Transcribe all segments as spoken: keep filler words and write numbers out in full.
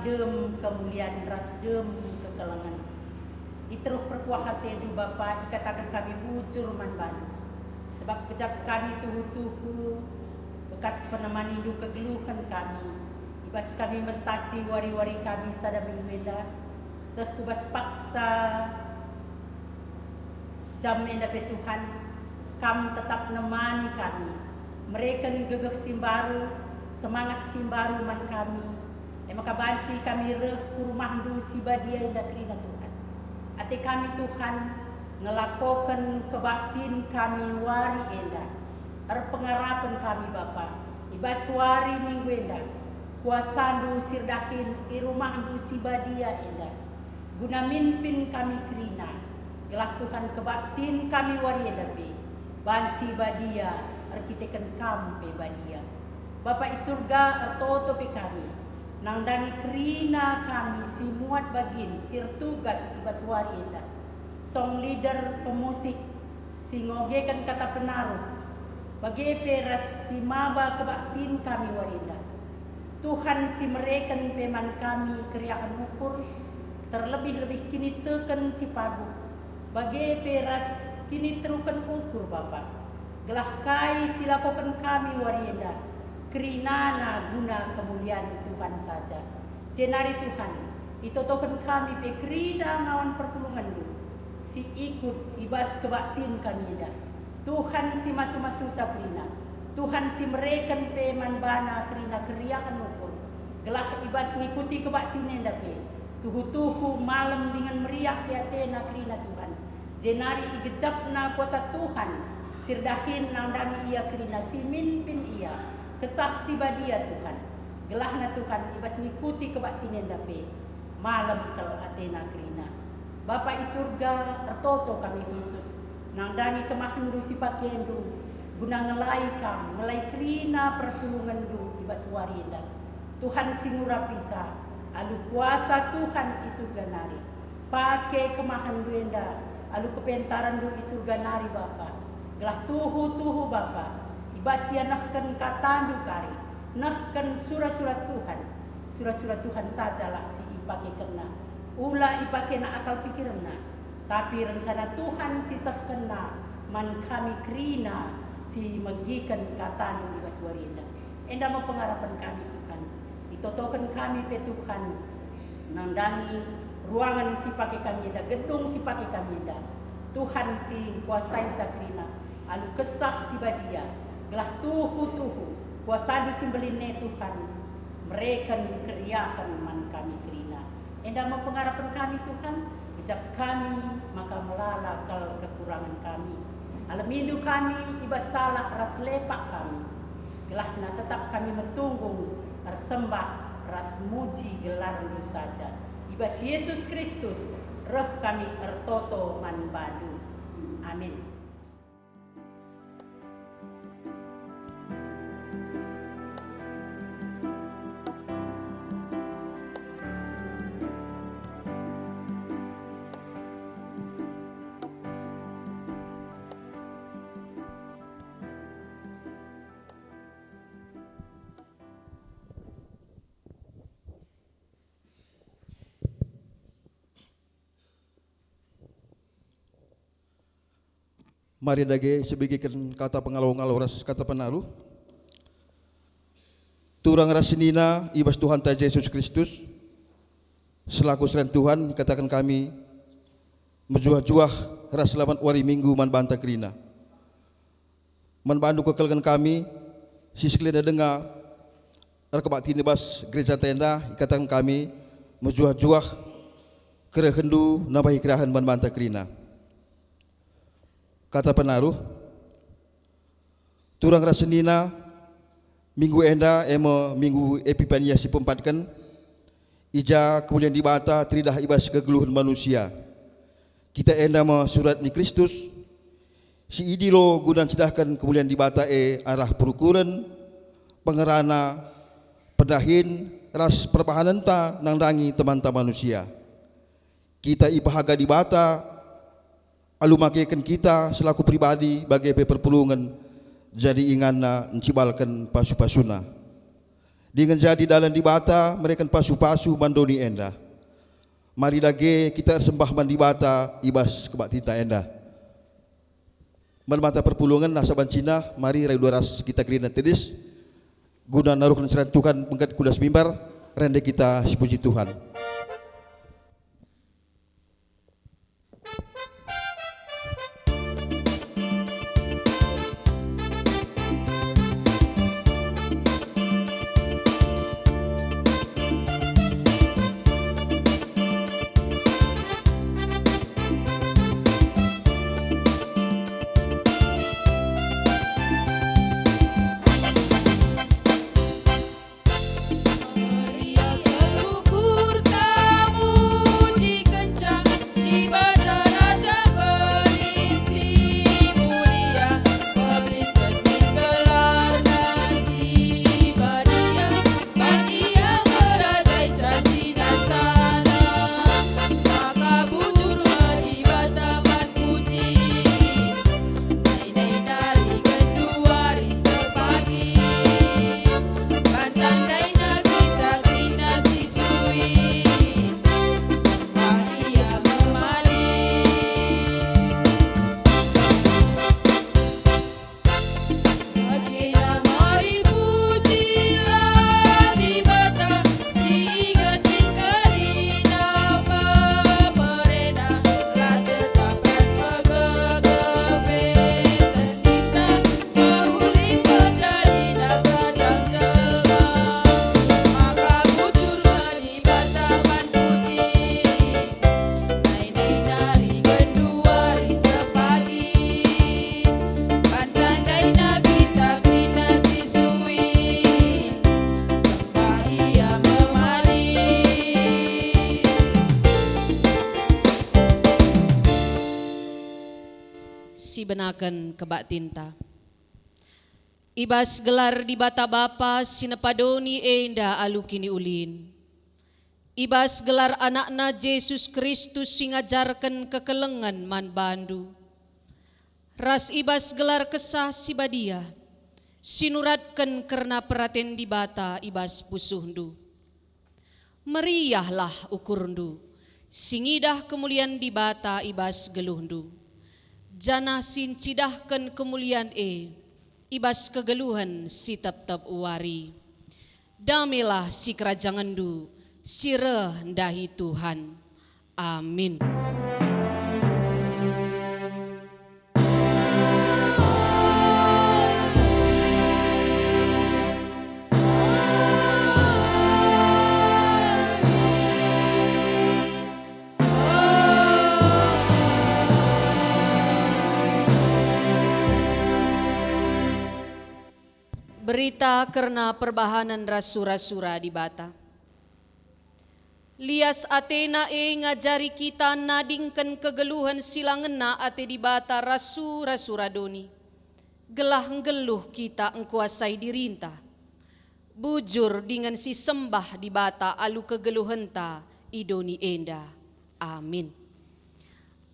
dem kemulian ras dem kekelengen. I teruh perkuah atendu, Bapa, ikataken kami bujur man bandu. Sebab gejap kami tuhu-tuhu bekas penemanindu kegeluhen kami, i bas kami mentasi wari-wari kami sada minggu enda, seh ku bas paksa jam enda pe, Tuhan, Kam tetap nemani kami, mereken gegeh si mbaru, semangat si mbaru man kami. E maka banci kami reh ku rumahNdu si badia enda kerina, Tuhan. Ate kami, Tuhan, ngelakoken kebaktin kami wari enda. Erpengarapen kami, Bapa, i bas wari Minggu enda, kuasaNdu si erdahin i rumahNdu si badia enda, guna mimpin kami kerina, gelah Tuhan kebaktin kami wari enda pe banci badia erkiteken Kam pe badia. Bapa i Surga, ertoto pe kami, nandangi kerina kami si muat bagin si ertugas i bas wari enda, song leader, pemusik, si ngogeken kata penaruh, bage pe ras si maba kebaktin kami wari enda. Tuhan si mereken pe man kami keriahen ukur, terlebih-lebih kiniteken si paguh, bage pe ras kiniteruken ukur, Bapa, gelah kai si lakoken kami wari enda, kerinana guna kemulian Tuhan saja. Jenari Tuhan, itotoken kami pe kerina ngawan perpulungenNdu si ikut i bas kebaktin kami enda. Tuhan si masu-masusa kerina, Tuhan si mereken pe man bana kerina keriahen ukur, gelah i bas ngikuti kebaktin enda pe, tuhu-tuhu malem dingen meriah pe atena kerina, Tuhan. Jenari igejapna kuasa Tuhan si erdahin nandangi ia kerina, si mimpin ia, Kesah Si Badia, Tuhan. Gelahna, Tuhan, i bas ngikuti kebaktin enda pe, malem kal atena kerina. Bapa i Surga, ertoto kami khusus nandangi kemahenNdu si pakeNdu guna ngelai Kam, ngelai kerina perpulungenNdu i bas wari enda. Tuhan si ngurapisa, alu kuasa Tuhan i Surga nari, pake kemahenNdu enda alu kepentarenNdu i Surga nari, Bapa, gelah tuhu-tuhu Bapa i bas ia nehken kataNdu kari, nehken sura-sura Tuhan. Sura-sura Tuhan sajalah si ipakekenNa, ula ipakeNa akal pikirenNa, tapi rencana Tuhan si sehkenNa man kami kerina si megiken kataNdu i bas wari enda. Enda me pengarapen kami, Tuhan. Itotoken kami pe, Tuhan, nandangi ruangen si pake kami enda, gedung si pake kami enda. Tuhan si kuasai sa kerina alu Kesah Si Badia, gelah tuhu-tuhu kuasaNdu si mbelin e, Tuhan, mereken keriahen man kami kerina. Enda me pengarapen kami, Tuhan, gejap kami maka melala kal kekurangen kami. AlemiNdu kami i bas salah ras lepak kami, gelahna tetap kami metunggung ersembah ras muji gelarNdu saja. I bas Yesus Kristus reh kami ertoto man baNdu. Amin. Mari dage sibegiken kata pengalo-ngalo ras kata penaruh. Turang ras senina i bas Tuhanta Jesus Kristus, selaku seren Tuhan, ikataken kami mejuah-juah ras selamat wari Minggu man banta kerina. Man bandu kekelengen kami, si sekelina denga erkebaktin i bas gereja enda, ikataken kami mejuah-juah kerehenndu nambahi kerahen man banta kerina. Kata penaruh, turang ras senina, minggu enda e me minggu Epipania si peempatken, i ja kemulian Dibata teridah i bas kegeluhen manusia. Kita enda me surat ni Kristus, si idilo guna ncidahken kemulian Dibata e arah perukuren, pengerana, pendahin, ras perbahanenta nandangi temanta manusia. Kita ipehaga Dibata alu makeken kita selaku pribadi bage pe perpulungen jadi inganNa ncibalken pasu-pasuNa. dingen jadi dalan Dibata mereken pasu-pasu man doni enda. Mari dage kita ersembah man Dibata i bas kebaktinta enda. Man banta perpulungen asa banci nina, mari radu ras kita kerina tedis, guna naruhken seran Tuhan bengket ku das mimbar, rende kita sipuji Tuhan. Meriah kal ukurta mujikenca Dibata Raja Bening si mulia, perintet min gelarNa si badia, man Ia ngerajaisa sinasana. Maka bujur me Dibata man puji. Nai-nai nari genduari sepagi, man tandaina kita kerina sisui, sembah Ia me mari. Bagila mari pujilah Dibata si inget min kerina, peperena la tetap ras megegeh pe tendinta, mehuli kejadina kejang jelma. Maka bujur me Dibata man puji. Nai-nai nari genduari sepagi, man tandaina kita kerina sisui, sembah Ia me mari. Sibenaken kebaktinta. I bas gelar Dibata Bapa si nepa doni enda alu kiniulin, i bas gelar AnakNa Jesus Kristus si ngajarken kekelengen man bandu, ras i bas gelar Kesah Si Badia si nuratken kerna peraten Dibata i bas pusuhndu. Meriahlah ukurndu, si ngidah kemulian Dibata i bas geluhndu, janah si ncidahken kemulian e i bas kegeluhen si tep-tep wari. Damelah sikerajangenndu si reh ndahi Tuhan. Amin. Berita kerna perbahanen ras sura-sura Dibata. Lias atena e ngajari kita nadingken kegeluhen si la ngena ate Dibata ras sura-sura doni, gelah nggeluh kita engkuasai dirinta, bujur dingen sisembah Dibata alu kegeluhenta i doni enda. Amin.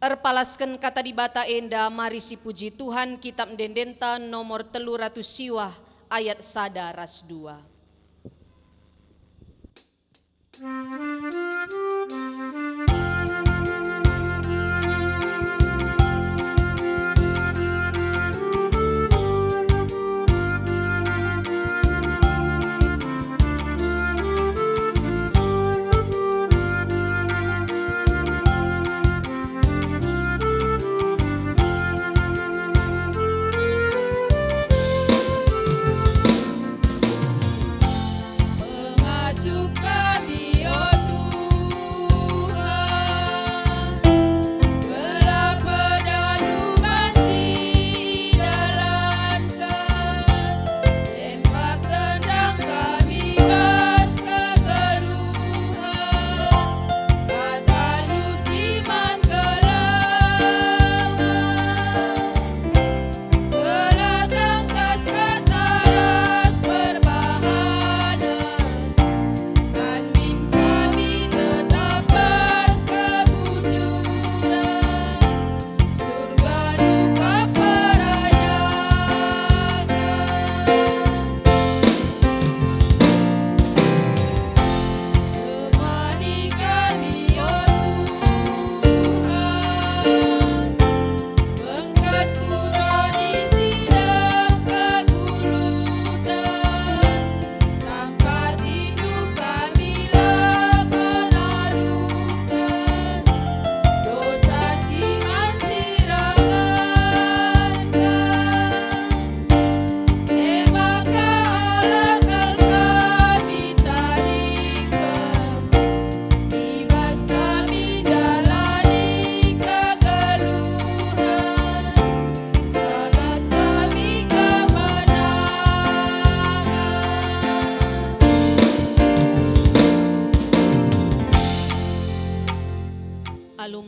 Erpalasken Kata Dibata enda, mari sipuji Tuhan, Kitap Ende-endenta nomor telu ratus siwah, ayat sada ras dua.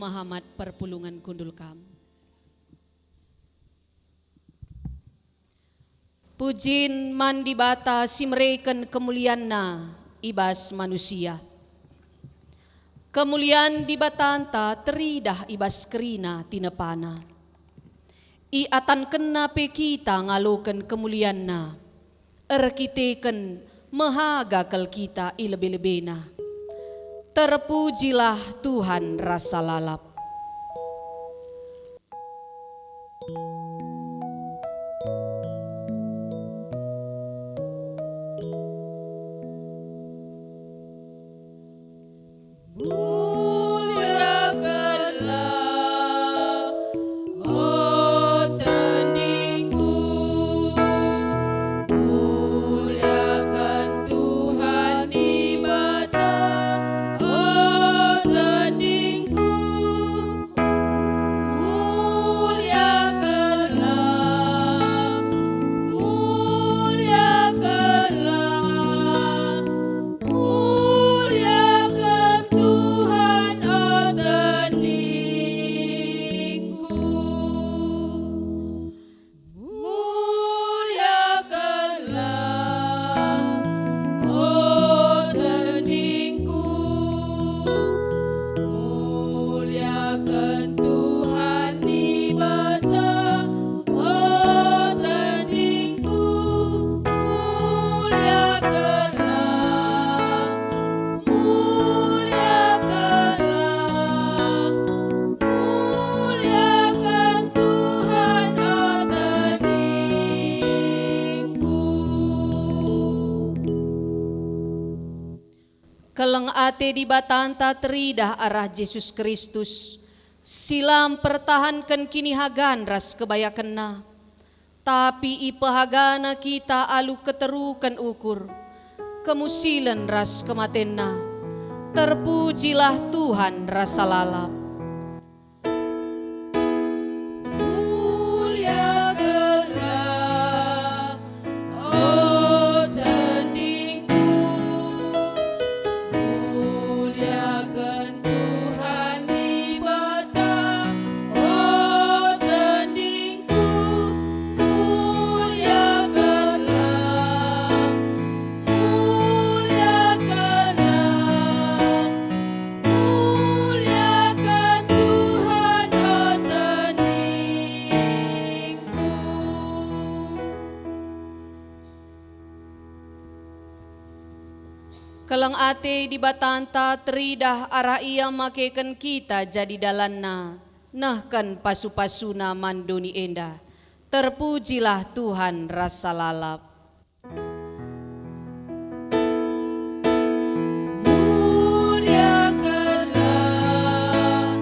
Mahamat perpulungen kundul kam. Pujin man Dibata si mereken kemulianNa i bas manusia. Kemulian Dibatanta teridah i bas kerina tinepana. Iatankenna pe kita ngaloken kemulianNa, erkiteken mehaga kal kita i lebe-lebeNa. Terpujilah Tuhan rasa lalap. Muliakenlah, o tendingku, muliaken Tuhan Dibata, o tendingku. Muliakenlah, muliakenlah, muliaken Tuhan, o tendingku. Muliakenlah, o tendingku, muliaken Tuhan Dibata, o tendingku, muliakenlah, muliakenlah, muliaken Tuhan, o tendingku. Keleng ate Dibatanta teridah arah Jesus Kristus, si la mpertahanken kinihagan ras kebayakenNa, tapi ipehagaNa kita alu keteruken ukur, kemusilen ras kematenNa. Terpujilah Tuhan rasa lalap. Muliakenlah, o tendingku, muliaken Tuhan Dibata, o tendingku, muliakenlah, muliakenlah, muliaken Tuhan, o tendingku. Keleng ate Dibatanta teridah arah Ia makeken kita jadi dalanNa, nehken pasu-pasuNa man doni enda. Terpujilah Tuhan rasa lalap. Muliakenlah,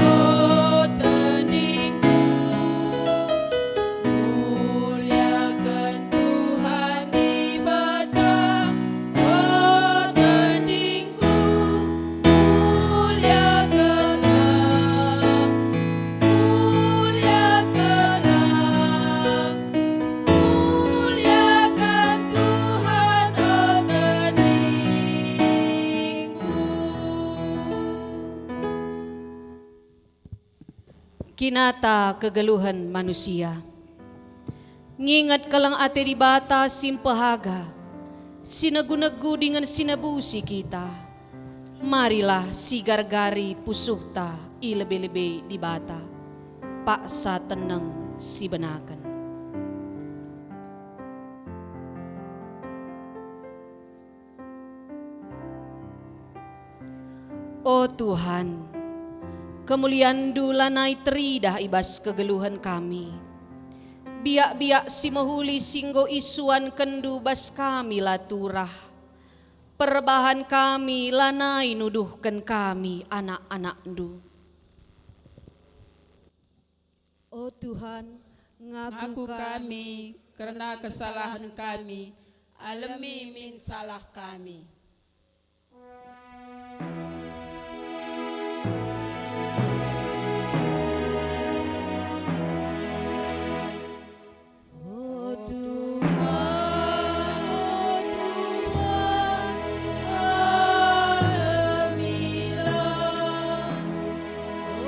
o tendingku, muliaken Tuhan Dibata, o tendingku, muliakenlah, muliakenlah, muliaken Tuhan, o tendingku. Kinata kegeluhen manusia. Nginget keleng ate Dibata si mpehaga, si negu-negu dingen si nebusi kita. Marilah sigar-gari pusuhta i lebe-lebe Dibata, paksa teneng sibenaken. O Tuhan, kemulianNdu lanai teridah i bas kegeluhen kami. Biak-biak si mehuli si enggo isuankenNdu bas kami la turah. Perbahan kami lanai nuduhken kami anak-anakNdu. O Tuhan, ngaku kami kerna kesalahen kami, alemi min salah kami. O Tuhan, o Tuhan, alemilah. O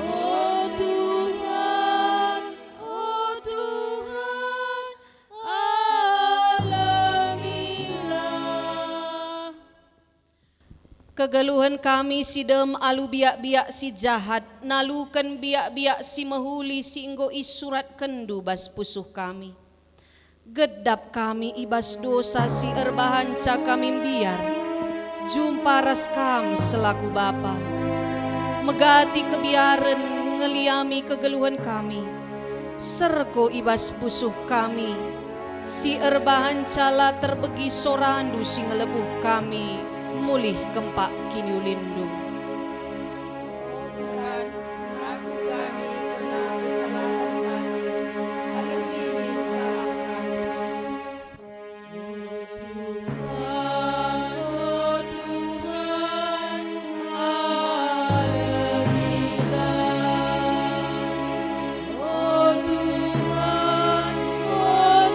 Kegeluhen kami si dem alu biak-biak si jahat, naluken biak-biak si mehuli si enggo isuratkenndu bas pusuh kami. Gedap kami i bas dosa si erbahanca kami mbiar, jumpa ras Kam selaku Bapa. Megati kebiaren ngeliami kegeluhen kami, serko i bas pusuh kami, si erbahanca la terbegi soraNdu si ngelebuh kami mulih kempak kiniulinNdu. O Tuhan, aku kami kerna kesalahen kami, alemi min salah kami. O Tuhan, o Tuhan, alemilah. O Tuhan, o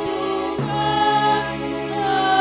Tuhan, alemilah.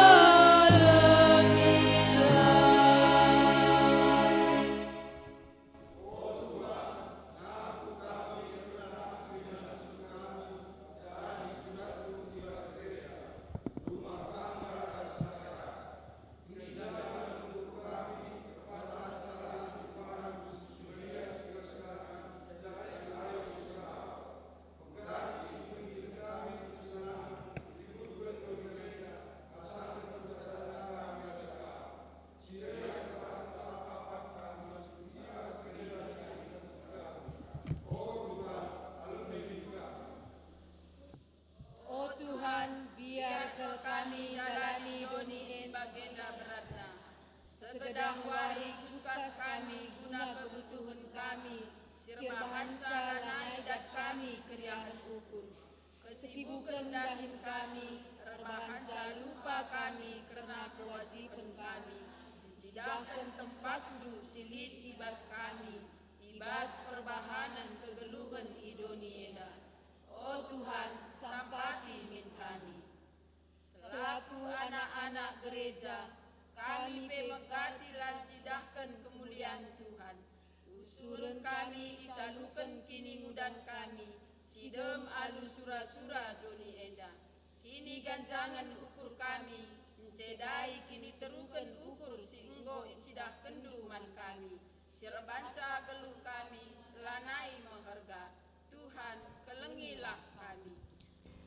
O Tuhan, biar kal kami ndalani doni si bagenda beratna. Segedang wari kuskas kami guna kebutuhen kami si erbahanca lanai dat kami keriahen ukur. Kesibuken dahin kami erbahanca lupa kami kerna kewajiben kami, ncidahken tempasNdu si lit i bas kami, i bas perbahanen kegeluhen i doni enda. O Tuhan, sampati min kami. Selaku anak-anak gereja, kami pe megati la ncidahken kemulian Tuhan. Usuren kami italuken kiningudan kami, si dem alu sura-sura doni enda. Kiniganjangen ukur kami, ncedai kiniteruken ukur si enggo icidahkenNdu man kami, si erbahanca geluh kami lanai meherga. Tuhan, kelengilah kami.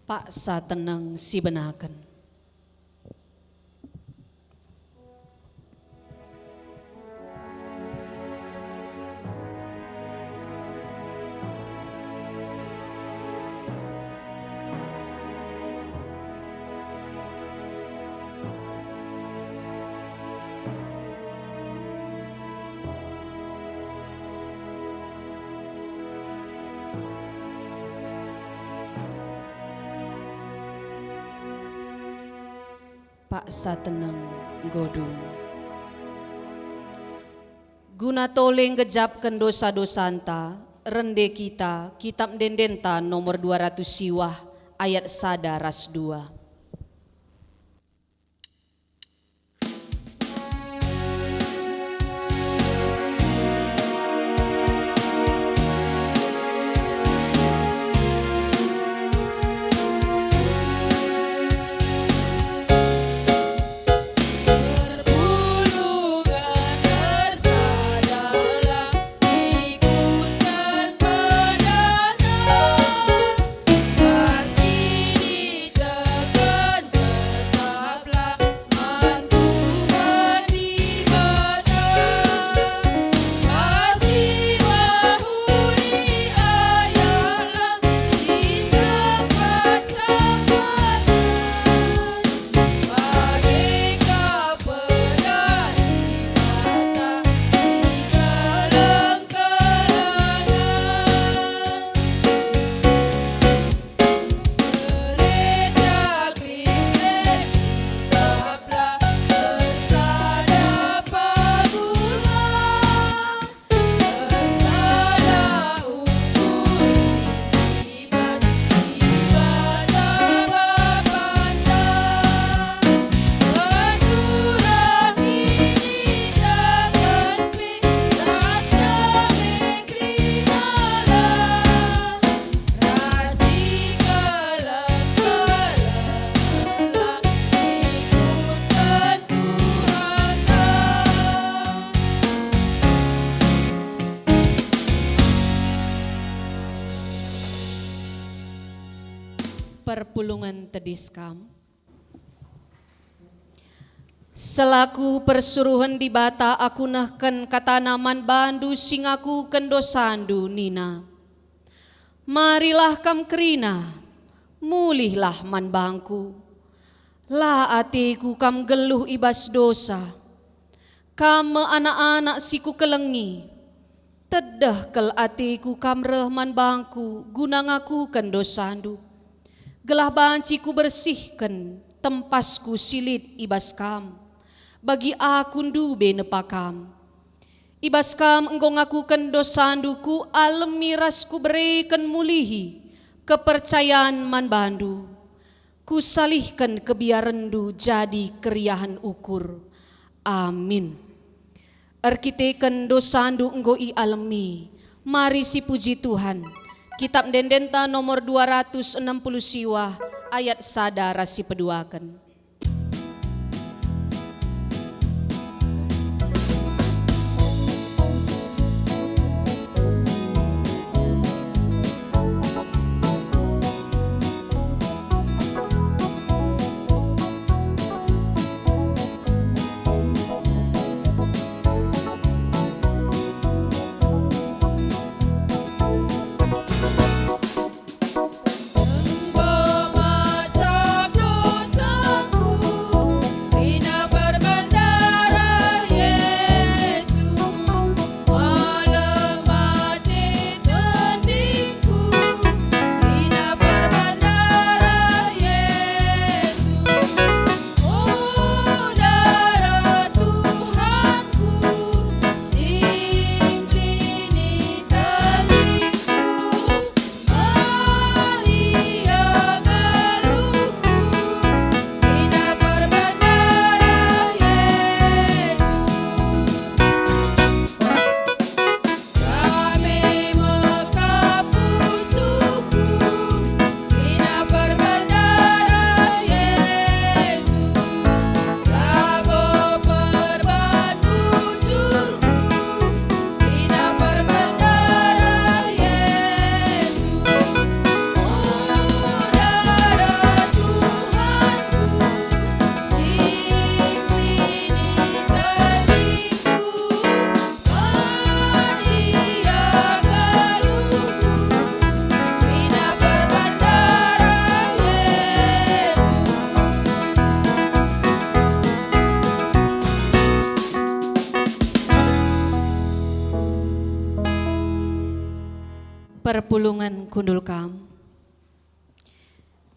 Paksa teneng sibenaken. Paksa teneng enggo dung. Guna tole nggejapken dosa-dosanta, rende kita, Kitap Ende-endenta nomor dua ratus siwah, ayat sada ras dua. Perpulungen tedis kam. Selaku persuruhen Dibata aku nehken katana man bandu si ngakuken dosandu nina, "Marilah kam kerina, mulihlah man bangku. La ateku kam nggeluh i bas dosa. Kam me anak-anak si kukelengi. Tedeh kal ateku kam reh man bangku guna ngakuken dosandu, gelah banci kubersihken tempasku si lit i bas kam, bagi aku ndube nepa kam. I bas kam enggo ngakuken dosandu kualemi ras kubereken mulihi kepercayan man bandu. Kusalihken kebiarenndu jadi keriahen ukur. Amin." Erkiteken dosandu enggo ialemi, mari sipuji Tuhan. Kitab Ende-endenta nomor dua ratus enam puluh siwah, ayat sada ras sipeduaken. Enggo masap dosaku, kerina perbendaran Yesus, malem mate tendingku, kerina perbendaran Yesus. O darah Tuhanku, sing klini tendingku, Maria galuhku, kerina perbendaran Yesus. Kami mekap pusuhku, kerina perbendaran Yesus, labo perban bujurku, kerina perbendaran Yesus. O darah Tuhanku, sing klini tendingku, Maria galuhku, kerina perbendaran Yesus. Perpulungen kundul kam.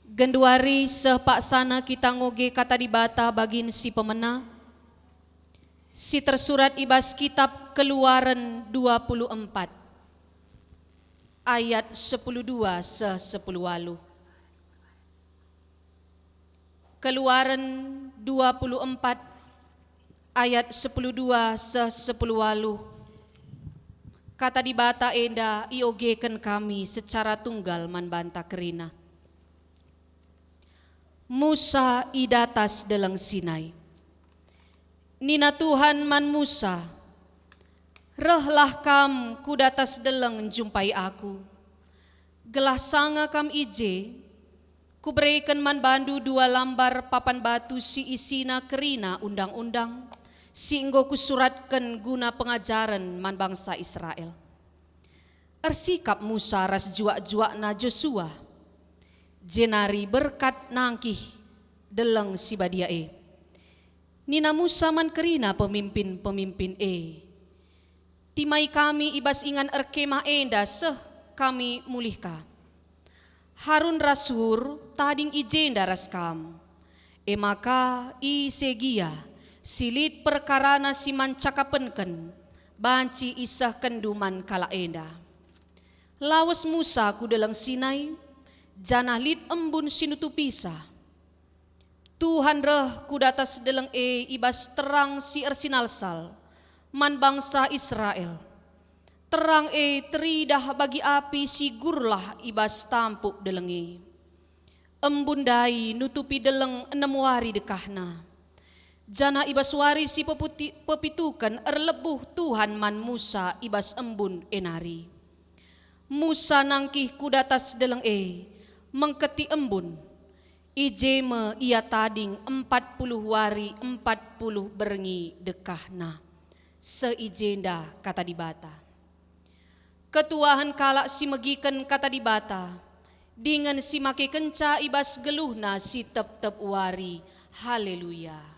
Genduari seh paksana kita ngoge Kata Dibata bagin si pemena, si tersurat i bas kitab Keluaren dua puluh empat, ayat sepuluh dua seh sepuluh waluh. Keluaren dua puluh empat ayat sepuluh dua seh sepuluh waluh. Kata Dibata enda iogeken kami secara tunggal man banta kerina. Musa i datas Deleng Sinai. Nina Tuhan man Musa, "Rehlah kam ku datas deleng njumpai Aku, gelah sanga kam i je, Kubereken man bandu dua lambar papan batu si isina kerina undang-undang, si enggo Kusuratken guna pengajaren man bangsa Israel." Ersikap Musa ras juak-juakna Josua, jenari berkat nangkih Deleng Si Badia e. Nina Musa man kerina pemimpin-pemimpin e, "Timai kami i bas ingan erkemah enda seh kami mulih ka. Harun ras Hur tading i jenda ras kam. E maka ise gia si lit perkarana si man cakapenken, banci isehkenndu man kalak enda." Lawes Musa ku Deleng Sinai, janah lit embun si nutupisa. Tuhan reh ku datas deleng e i bas terang si ersinalsal man bangsa Israel. Terang e teridah bagi api si gurlah i bas tampuk deleng e. Embun ndai nutupi deleng enem wari dekahna. Janah i bas wari si peputi-, pepituken erlebuh Tuhan man Musa i bas embun e nari. Musa nangkih ku datas deleng e, Mengketi embun, i je me ia tading empat puluh wari empat puluh berngi dekahna. Seh i jenda kata Dibata. Ketuahen kalak si megiken kata Dibata, dingen si makekenca i bas geluhna si tep-tep wari. Haleluya.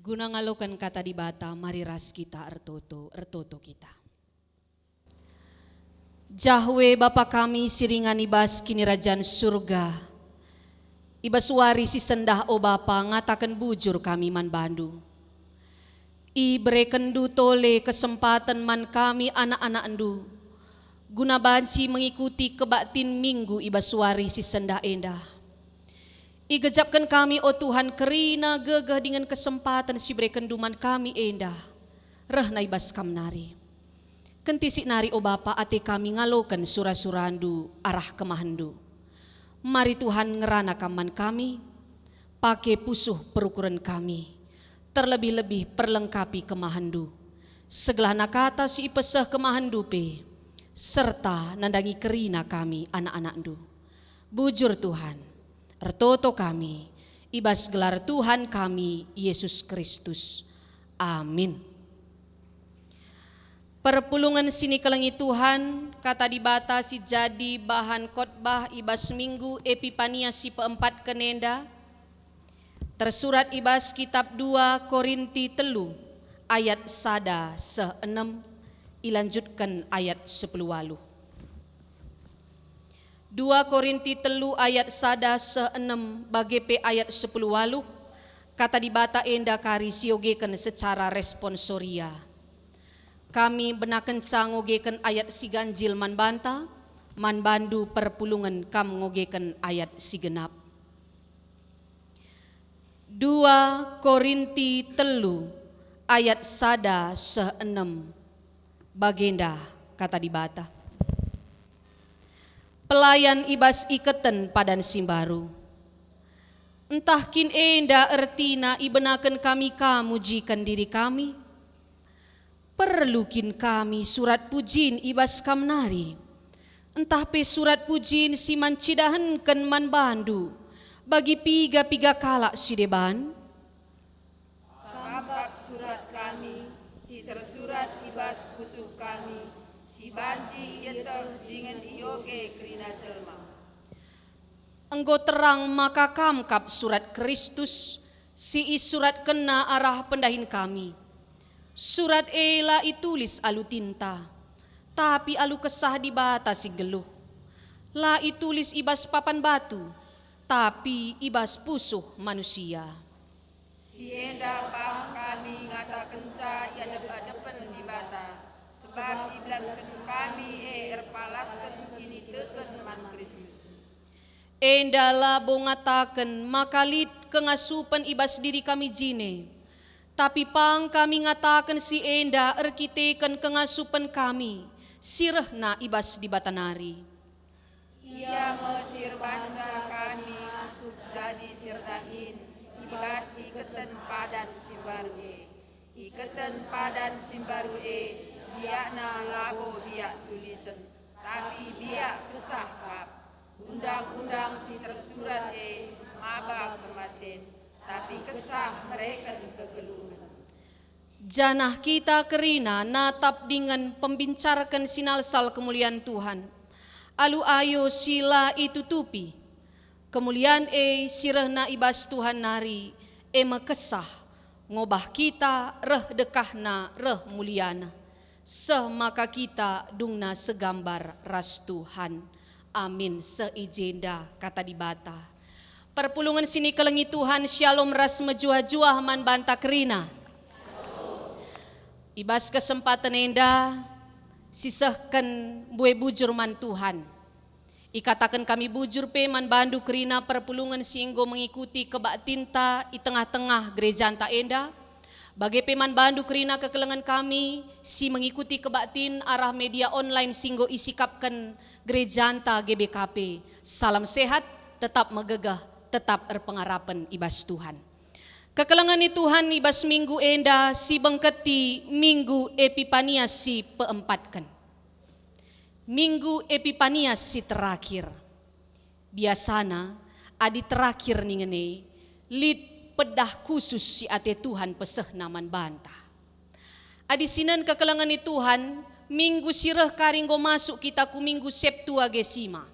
Guna ngaloken kata Dibata, mari ras kita ertoto, ertoto kita. Jahwe Bapa kami si ringan i bas Kinirajan Surga, i bas wari si sendah, o Bapa, ngataken bujur kami man baNdu. IberekenNdu tole kesempaten man kami anak-anakNdu, guna banci mengikuti kebaktin Minggu i bas wari si sendah enda. Igejapken kami, o Tuhan, kerina gegeh dingen kesempaten si iberekenNdu man kami enda, rehna i bas Kam nari. Kentisik nari, o Bapa, ate kami ngaloken sura-suraNdu arah kemahenNdu. Mari Tuhan ngerana Kam man kami, pake pusuh perukuren kami, terlebih-lebih perlengkapi kemahenNdu, segelahna kata si ipeseh kemahenNdu pe, serta nandangi kerina kami anak-anakNdu. Bujur Tuhan, ertoto kami, i bas gelar Tuhan kami, Yesus Kristus. Amin. Perpulungen si nikelengi Tuhan, kata Dibata si jadi bahan khotbah i bas Minggu Epipania si peempatken enda, tersurat i bas kitab dua Korinti telu ayat sada seh enem, ilanjutken ayat sepuluh waluh. Dua Korinti telu ayat sada seh enem bage pe ayat sepuluh waluh, kata Dibata enda kari siogeken secara responsoria. Kami benakenca ngogeken ayat si ganjil man banta, man bandu perpulungen kam ngogeken ayat si genap. Dua Korinti telu ayat sada seh enem, bagenda kata Dibata. Pelayan i bas iketen padan si mbaru. Ntah kin enda ertina ibenaken kami ka mujiken diri kami? Perlu kin kami surat pujin i bas kam nari? Ntah pe surat pujin si man cidahenken man bandu bagi piga-piga kalak si deban? Kam kap surat kami, si tersurat i bas pusuh kami, si banci ieteh dingen ioge kerina jelma. Enggo terang maka kam kap surat Kristus, si isuratkenNa arah pendahin kami. Surat e la itulis alu tinta, tapi alu Kesah Dibata si nggeluh. La itulis i bas papan batu, tapi i bas pusuh manusia. Si enda pang kami ngatakenca i adep-adepen Dibata, sebab ibelasken kami e erpalasken kiniteken man Kristus. Enda labo ngataken maka lit kengasupen i bas diri kami jine, tapi pang kami ngataken si enda erkiteken kengasupen kami si rehna i bas Dibata nari. Ia me si erbanca kami ngasup jadi si erdahin i bas iketen padan si mbaru e. Iketen padan si mbaru e, biakna labo biak tulisen, tapi biak Kesah kap. Undang-undang si tersurat e maba kematen, tapi Kesah mereken kegeluhen. Janah kita kerina natap dingen pembincarken sinalsal kemulian Tuhan, alu ayo si la itutupi. Kemulian e si rehna i bas Tuhan nari, e me Kesah, ngobah kita reh dekahna reh muliana, seh maka kita dungna segambar ras Tuhan. Amin. Seh i jenda kata Dibata. Perpulungen si nikelengi Tuhan, Shalom ras mejuah-juah man banta kerina. I bas kesempaten enda, sisehken mbue bujur man Tuhan. Ikataken kami bujur pe man bandu kerina perpulungen si enggo mengikuti kebaktinta i tengah-tengah gerejanta enda, bage pe man bandu kerina kekelengen kami si mengikuti kebaktin arah media online si enggo isikapken gerejanta G B K P. Salam sehat, tetap megegeh, tetap erpengarapen i bas Tuhan. Kekelengen ni Tuhan, i bas minggu enda si bengketi Minggu Epipanias si peempatken. Minggu Epipanias si terakhir. Biasana, adi terakhir ningen e, lit pedah khusus si ate Tuhan pesehna man banta. Adi sinen kekelengen ni Tuhan, minggu si reh kari enggo masuk kita ku Minggu Septuagesima.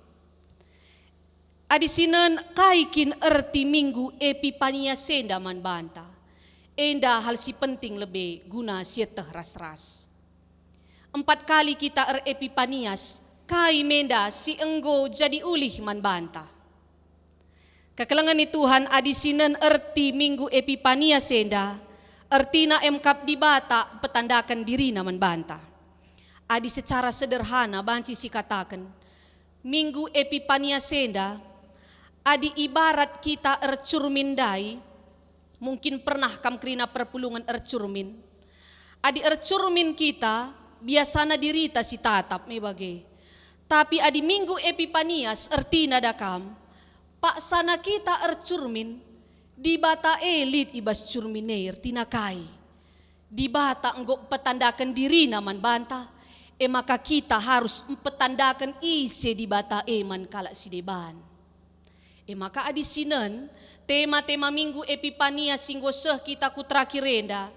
Adi sinen, kai kin erti Minggu Epipanias enda man banta? Enda hal si penting lebe guna sieteh ras-ras. Empat kali kita erepipanias, kai menda si enggo jadi ulih man banta? Kekelengen ni Tuhan, adi sinen erti Minggu Epipanias enda, ertina emkap Dibata petandaken diriNa man banta. Adi secara sederhana banci sikataken, Minggu Epipanias enda, adi ibarat kita ercurmin ndai, mungkin pernah kam kerina perpulungen ercurmin. Adi ercurmin kita, biasana dirita si tatap me bage. Tapi adi Minggu Epipanias ertina da kam, paksana kita ercurmin, Dibata e lit i bas curmin e, ertina kai? Dibata enggo mpetandaken diriNa man banta, e maka kita harus mpetandaken ise Dibata e man kalak si deban. E maka adi sinen, tema-tema Minggu Epipania si enggo seh kita ku terakhir enda,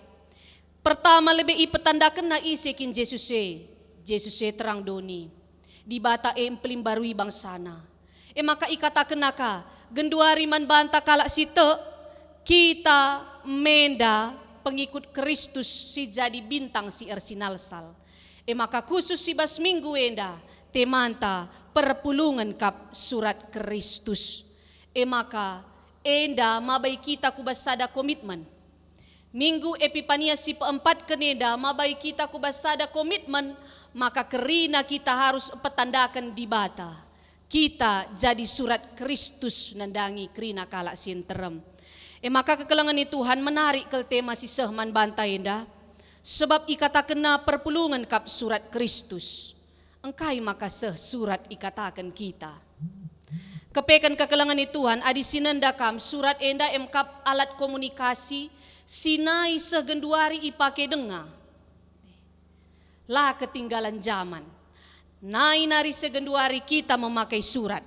pertama lebe ipetandakenna ise kin Jesus e. Jesus e terang doni. Dibata e mpelimbarui bangsaNa. E maka ikatakenna ka, genduari man banta kalak si tek, kita menda pengikut Kristus si jadi bintang si ersinalsal. E maka khusus i bas minggu enda, temanta perpulungen kap surat Kristus. E maka enda mabai kita ku bas sada komitmen. Minggu Epipania si peempatken enda mabai kita ku bas sada komitmen, maka kerina kita harus petandaken Dibata. Kita jadi surat Kristus nandangi kerina kalak si nterem. E maka kekelengen ni Tuhan, menarik kal tema si seh man banta enda, sebab ikatakenna perpulungen kap surat Kristus. Engkai maka seh surat ikataken kita? Kepeken kekelengen ni Tuhan, adi sinen da kam, surat enda emkap alat komunikasi si nai seh genduari ipake denga. La ketinggalan jaman. Nai nari seh genduari kita memakai surat.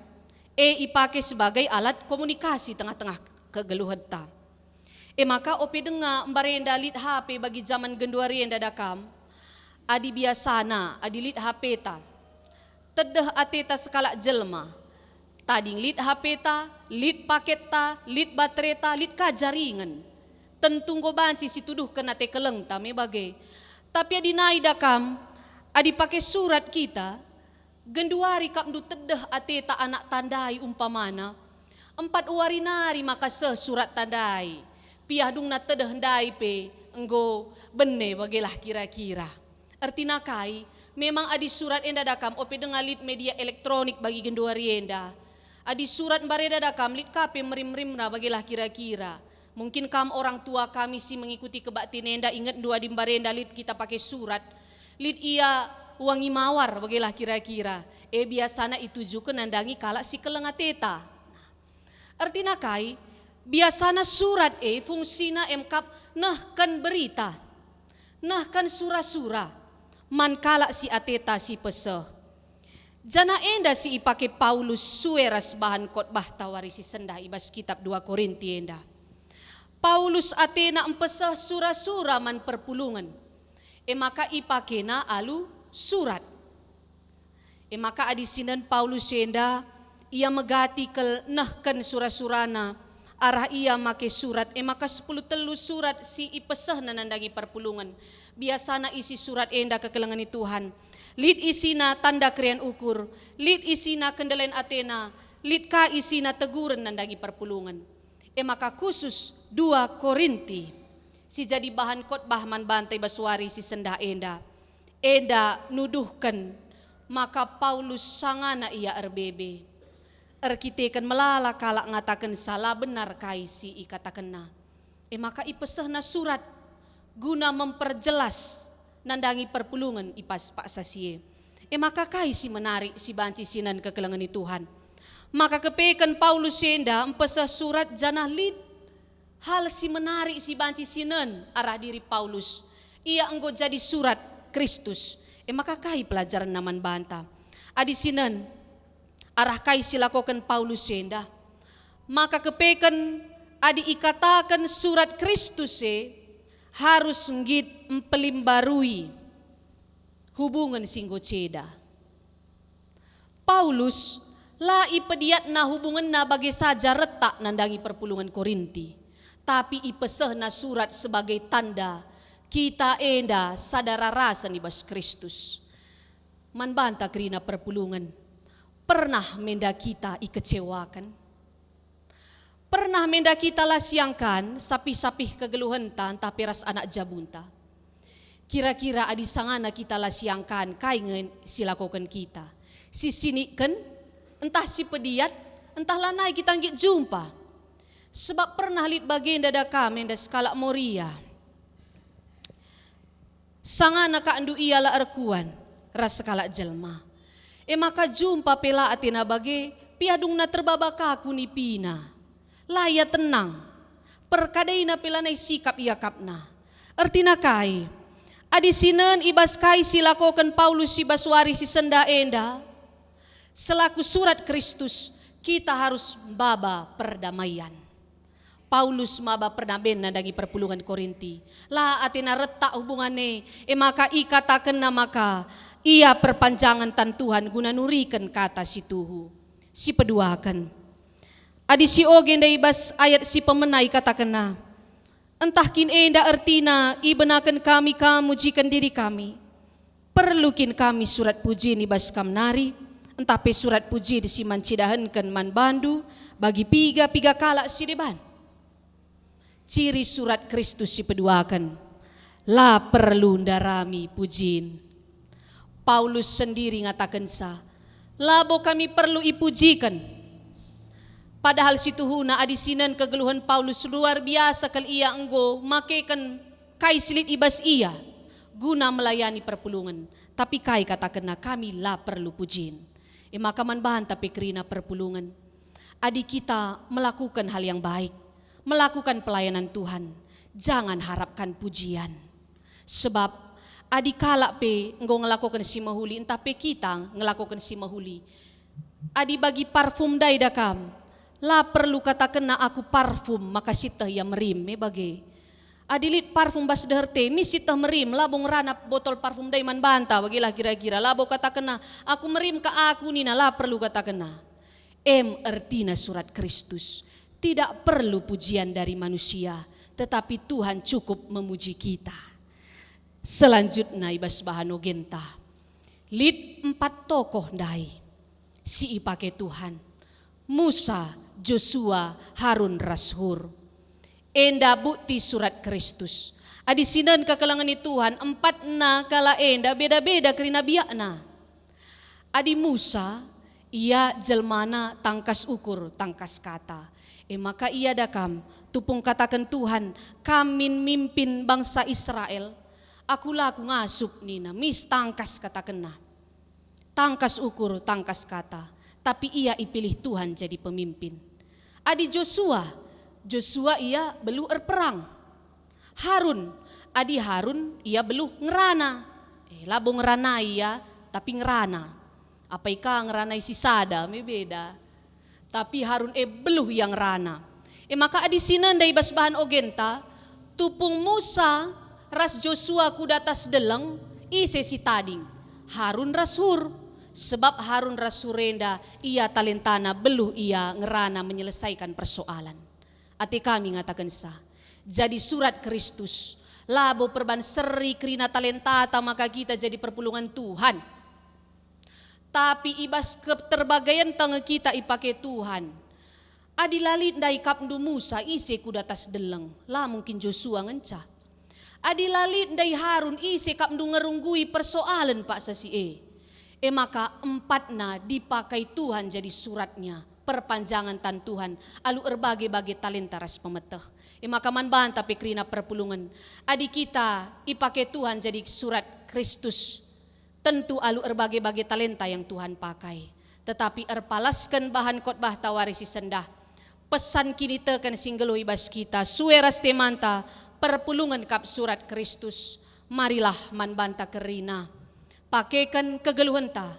E ipake sebagai alat komunikasi tengah-tengah kegeluhenta. E maka ope denga mbarenda lit H P bagi jaman genduari enda da kam, adi biasana, adi lit H P-ta, tedeh ateta sekalak jelma. Tading lit H P-ta, lit paketta, lit batereta, lit ka jaringen. Tentu enggo banci situduhken ate kelengta me bage. Tapi adi nai da kam, adi pake surat kita, genduari kap ndu tedeh ateta anak tandai umpamana, empat wari nari maka seh surat tandai, piah dungna tedeh ndai pe enggo bene bagelah kira-kira. Ertina kai? Memang adi surat enda da kam ope denga lit media elektronik bagi genduari enda. Adi surat mbarenda da kam lit ka pe merim-merimna bagelah kira-kira. Mungkin kam orang tua kami si mengikuti kebaktin enda ingetndu adi mbarenda lit kita pake surat. Lit ia wangi mawar bagelah kira-kira. E biasana itujuken nandangi kalak si keleng ateta. Ertina kai? Biasana surat e fungsina emkap nehken berita, nehken sura-sura man kalak si ateta si peseh. Janah enda si ipake Paulus sue ras bahan kotbahta wari si sendah i bas kitab dua Korinti enda. Paulus atena mpeseh sura-sura man perpulungen, e maka ipakena alu surat. E maka adi sinen Paulus enda, ia megati kal nehken sura-surana, arah ia make surat, e maka sepuluh telu surat si ipesehna nandangi perpulungen. Biasana isi surat enda kekelengen ni Tuhan. Lit isina tanda kerian ukur, lit isina kendelen atena, lit ka isina teguren nandangi perpulungen. E maka khusus dua Korinti si jadi bahan kotbah man banta i bas wari si sendah enda. Enda nuduhken Maka Paulus sangana ia erbebe, erkiteken melala kalak ngatakensa la benar kai si ikatakenna. E maka ipesehna surat guna memperjelas nandangi perpulungen i bas paksa si e. E maka kai si menarik si banci sinen kekelengen i Tuhan? Maka kepeken Paulus enda mpeseh surat janah lit hal si menarik si banci sinen arah diri Paulus. Ia enggo jadi surat Kristus. E maka kai pelajarenna man banta? Adi sinen arah kai si lakoken Paulus enda, maka kepeken adi ikataken surat Kristus e harus nggit mpelimbarui hubungen si enggo ceda. Paulus la ipediatna hubungenna bage saja retak nandangi perpulungen Korinti, tapi ipesehna surat sebagai tanda kita enda sada rarasen i bas Kristus. Man banta kerina perpulungen, pernah menda kita ikecewaken? Pernah menda kita la siangkan sapih-sapih kegeluhenta ntah pe ras anak jabunta? Kira-kira adi sangana kita la siangkan, kai nge si lakoken kita? Sisinikken, ntah sipediat, ntah lanai kita nggit jumpa. Sebab pernah lit bagenda da kam enda sekalak Moria. Sangana kakndu ia la erkuan ras sekalak jelma. E maka jumpa pe la atena bage, piadungna terbaba ka ku nipina. La ia tenang. Perkadaina pe lanai sikap iakapna. Ertina kai? Adi sinen i bas kai si lakoken Paulus i bas wari si sendah enda, selaku surat Kristus, kita harus maba perdamaian. Paulus maba pernaben nandangi perpulungen Korinti. La atena retak hubungan e, e maka ikatakenna maka ia perpanjangen tan Tuhan guna nuriken kata si tuhu. Sipeduaken. Adi si oge ndai bas ayat si pemena ikatakenna, "Ntah kin enda ertina ibenaken kami kam mujiken diri kami? Perlu kin kami surat pujin i bas kam nari, ntah pe surat pujin si man cidahenken man bandu bagi piga-piga kalak si deban?" Ciri surat Kristus sipeduaken, la perlu ndarami pujin. Paulus sendiri ngatakensa, "Labo kami perlu ipujiken." Padahal situhuna adi sinen kegeluhen Paulus luar biasa kal, ia enggo makeken kai si lit i bas ia guna melayani perpulungen. Tapi kai katakenna, "Kami la perlu pujin." E maka man banta pe kerina perpulungen, adi kita melakuken hal yang baik, melakuken pelayanan Tuhan, jangan harapkan pujian. Sebab adi kalak pe enggo ngelakoken si mehuli, ntah pe kita ngelakoken si mehuli, adi bagi parfum ndai da kam, la perlu katakenna, "Aku parfum," maka sieteh ia merim, e bage. Adi lit parfum bas deher te, mis sieteh merim, labo ngerana botol parfum ndai man banta, bagelah kira-kira, labo katakenna, "Aku merim ka aku," nina, la perlu katakenna. Em ertina surat Kristus, tidak perlu pujian dari manusia, tetapi Tuhan cukup memuji kita. Selanjutna i bas bahan ogenta, lit empat tokoh ndai si ipake Tuhan, Musa, Josua, Harun ras Hur. Enda bukti surat Kristus. Adi sinen kekelengen i Tuhan, empatna kalak enda beda-beda kerina biakna. Adi Musa, ia jelmana tangkas ukur, tangkas kata. E maka ia da kam, tupung kataken Tuhan, "Kam min mimpin bangsa Israel? Aku la kungasup," nina, mis tangkas katakenna. Tangkas ukur, tangkas kata, tapi ia ipilih Tuhan jadi pemimpin. Adi Josua, Josua ia beluh erperang. Harun, adi Harun ia beluh ngerana. Eh, labo ngerana ia, tapi ngerana. Apai ka ngeranai si sada, me beda. Tapi Harun e beluh ia ngerana. E maka adi sinen ndai bas bahan ogenta, tupung Musa ras Josua ku datas deleng, ise si tading? Harun ras Hur. Sebab Harun ras Hur enda ia talentana beluh ia ngerana menyelesaikan persoalan. Ate kami ngatakensa, jadi surat Kristus, labo perban seri kerina talentata maka kita jadi perpulungen Tuhan. Tapi i bas keterbagaienta nge kita ipake Tuhan. Adi la lit ndai ikapndu Musa, ise ku datas deleng? La mungkin Josua ngenca. Adi la lit ndai Harun, ise ikapndu ngerunggui persoalen paksa si e? E maka empatna dipakai Tuhan jadi suratnya, perpanjangen tan Tuhan alu erbage-bage talenta ras pemeteh. E maka man banta pe kerina perpulungen, adi kita ipake Tuhan jadi surat Kristus, tentu alu erbage-bage talenta yang Tuhan pakai, tetapi erpalasken bahan khotbahta wari si sendah, pesan kiniteken si nggeluh i bas kita, sue ras temanta, perpulungen kap surat Kristus. Marilah man banta kerina. Pakeken kegeluhenta,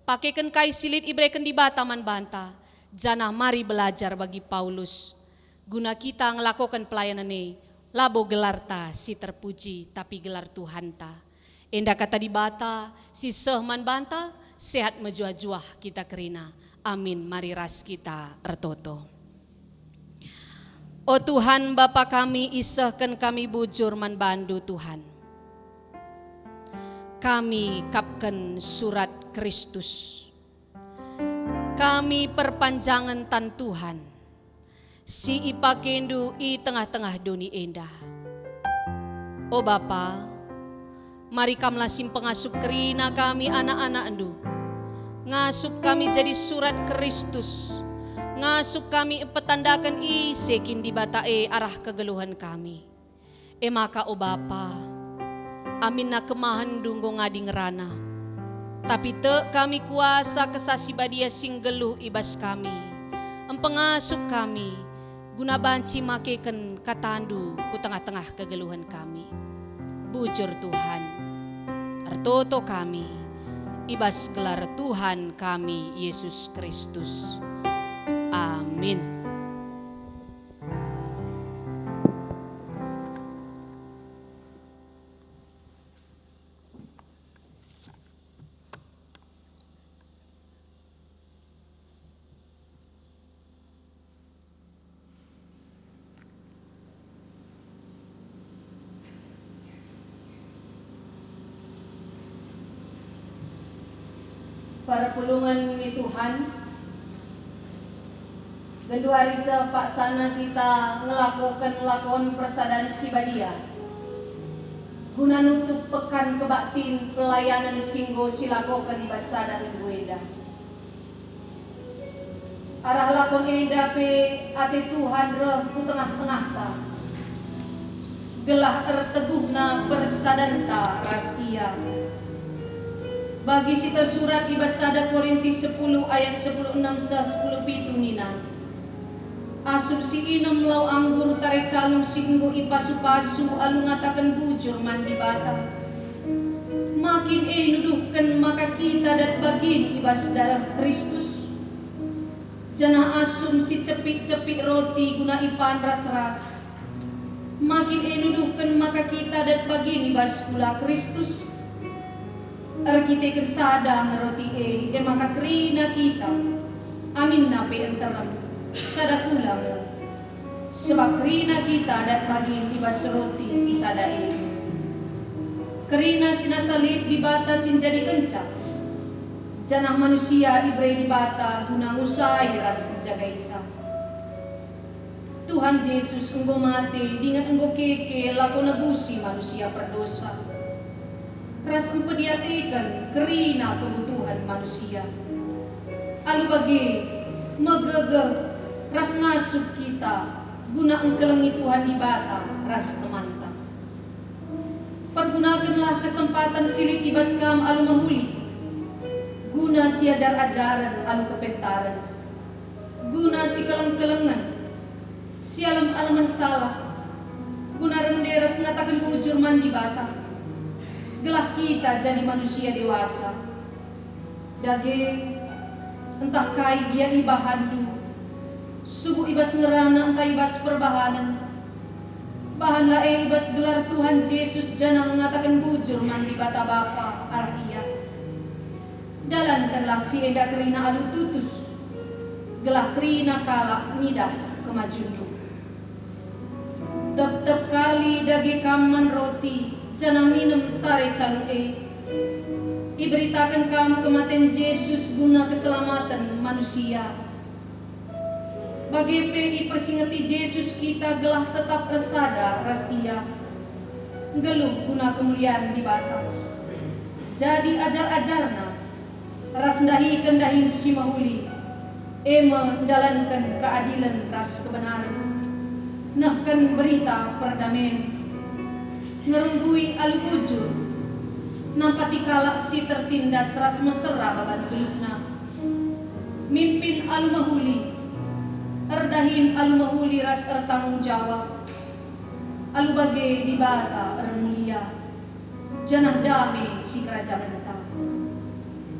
pakeken kai si lit ibereken Dibata man banta, janah mari belajar bagi Paulus, guna kita ngelakoken pelayanen e, labo gelarta si terpuji, tapi gelar Tuhanta. Enda kata Dibata si seh man banta, sehat mejuah-juah kita kerina. Amin. Mari ras kita ertoto. O Tuhan, Bapa kami, isehken kami bujur man bandu, Tuhan. Kami kapken surat Kristus. Kami perpanjangen tan Tuhan, si ipakendu i tengah-tengah doni enda. O Bapa, mari Kamlah si mpengasup kerina kami anak-anakndu. Ngasup kami jadi surat Kristus. Ngasup kami mpetandaken ise kin Dibata e arah kegeluhen kami. E maka, o Bapa, aminna kemahenndu enggo ngadi ngerana. Tapi tek kami kuasa Kesah Si Badia si nggeluh i bas kami, mpengasup kami, guna banci makeken katandu ku tengah-tengah kegeluhen kami. Bujur Tuhan, ertoto kami, i bas gelar Tuhan kami, Yesus Kristus. Amin. Perpulungen ni Tuhan, genduari seh paksana kita ngelakoken lakon persadan si badia, guna nutup pekan kebaktin pelayanen si enggo silakoken i bas sada minggu enda. Arah lakon enda pe ate Tuhan reh ku tengah-tengahta, gelah erteguhna persadanta ras Ia. Bagi si tersurat i bas sada Korinti sepuluh ayat sepuluh enem seh sepuluh pitu nina, "Asum si inem lau anggur tare calung si enggo ipasu-pasu alu ngataken bujur man Dibata, ma kin e nuduhken maka kita dat bagin i bas dareh Kristus? Janah asum si cepik-cepik roti guna ipan ras-ras, ma kin e nuduhken maka kita dat bagin i bas kula Kristus? Erkiteken sada nge roti e, e maka kerina kita, aminna pe nterem, sada kula nge. Sebab kerina kita dat bagin i bas roti si sada e. Kerina si nasa lit Dibata si njadikenca, janah manusia ibere Dibata guna ngusai ras njagaisa." Tuhan Jesus enggo mate dingen enggo keke lako nebusi manusia perdosa, ras mpediateken kerina kebutuhen manusia. Alu bage, megegeh ras ngasup kita guna engkelengi Tuhan Dibata ras temanta. Pergunakenlah kesempaten si lit i bas kam alu mehuli, guna siajar-ajaren alu kepentaren, guna sikeleng-kelengen, sialem-alemen salah, guna rende ras ngataken bujur man Dibata, gelah kita jadi manusia dewasa. Dage, ntah kai gia ibahanndu, subuk i bas ngerana ntah i bas perbahanen, bahanlah e i bas gelar Tuhan Jesus janah ngataken bujur man Dibata Bapa arah Ia. Dalankenlah si enda kerina alu tutus, gelah kerina kalak ngidah kemajundu. Tep-tep kali dage kam man roti janah minem tare calung e, iberitaken kam kematen Jesus guna keselamaten manusia. Bage pe ipersingeti Jesus kita gelah tetap ersada ras Ia, nggeluh guna kemulian Dibata. Jadi ajar-ajarNa, ras ndahiken dahin si mehuli, e me ndalanken keadilen ras kebenaren, nehken berita perdamen, ngerunggui alu bujur, nampati kalak si tertindas ras mesera baban geluhna, mimpin alu mehuli, erdahin alu mehuli ras ertanggung jawab, alu bage Dibata ermulia, janah dame si kerajangenta.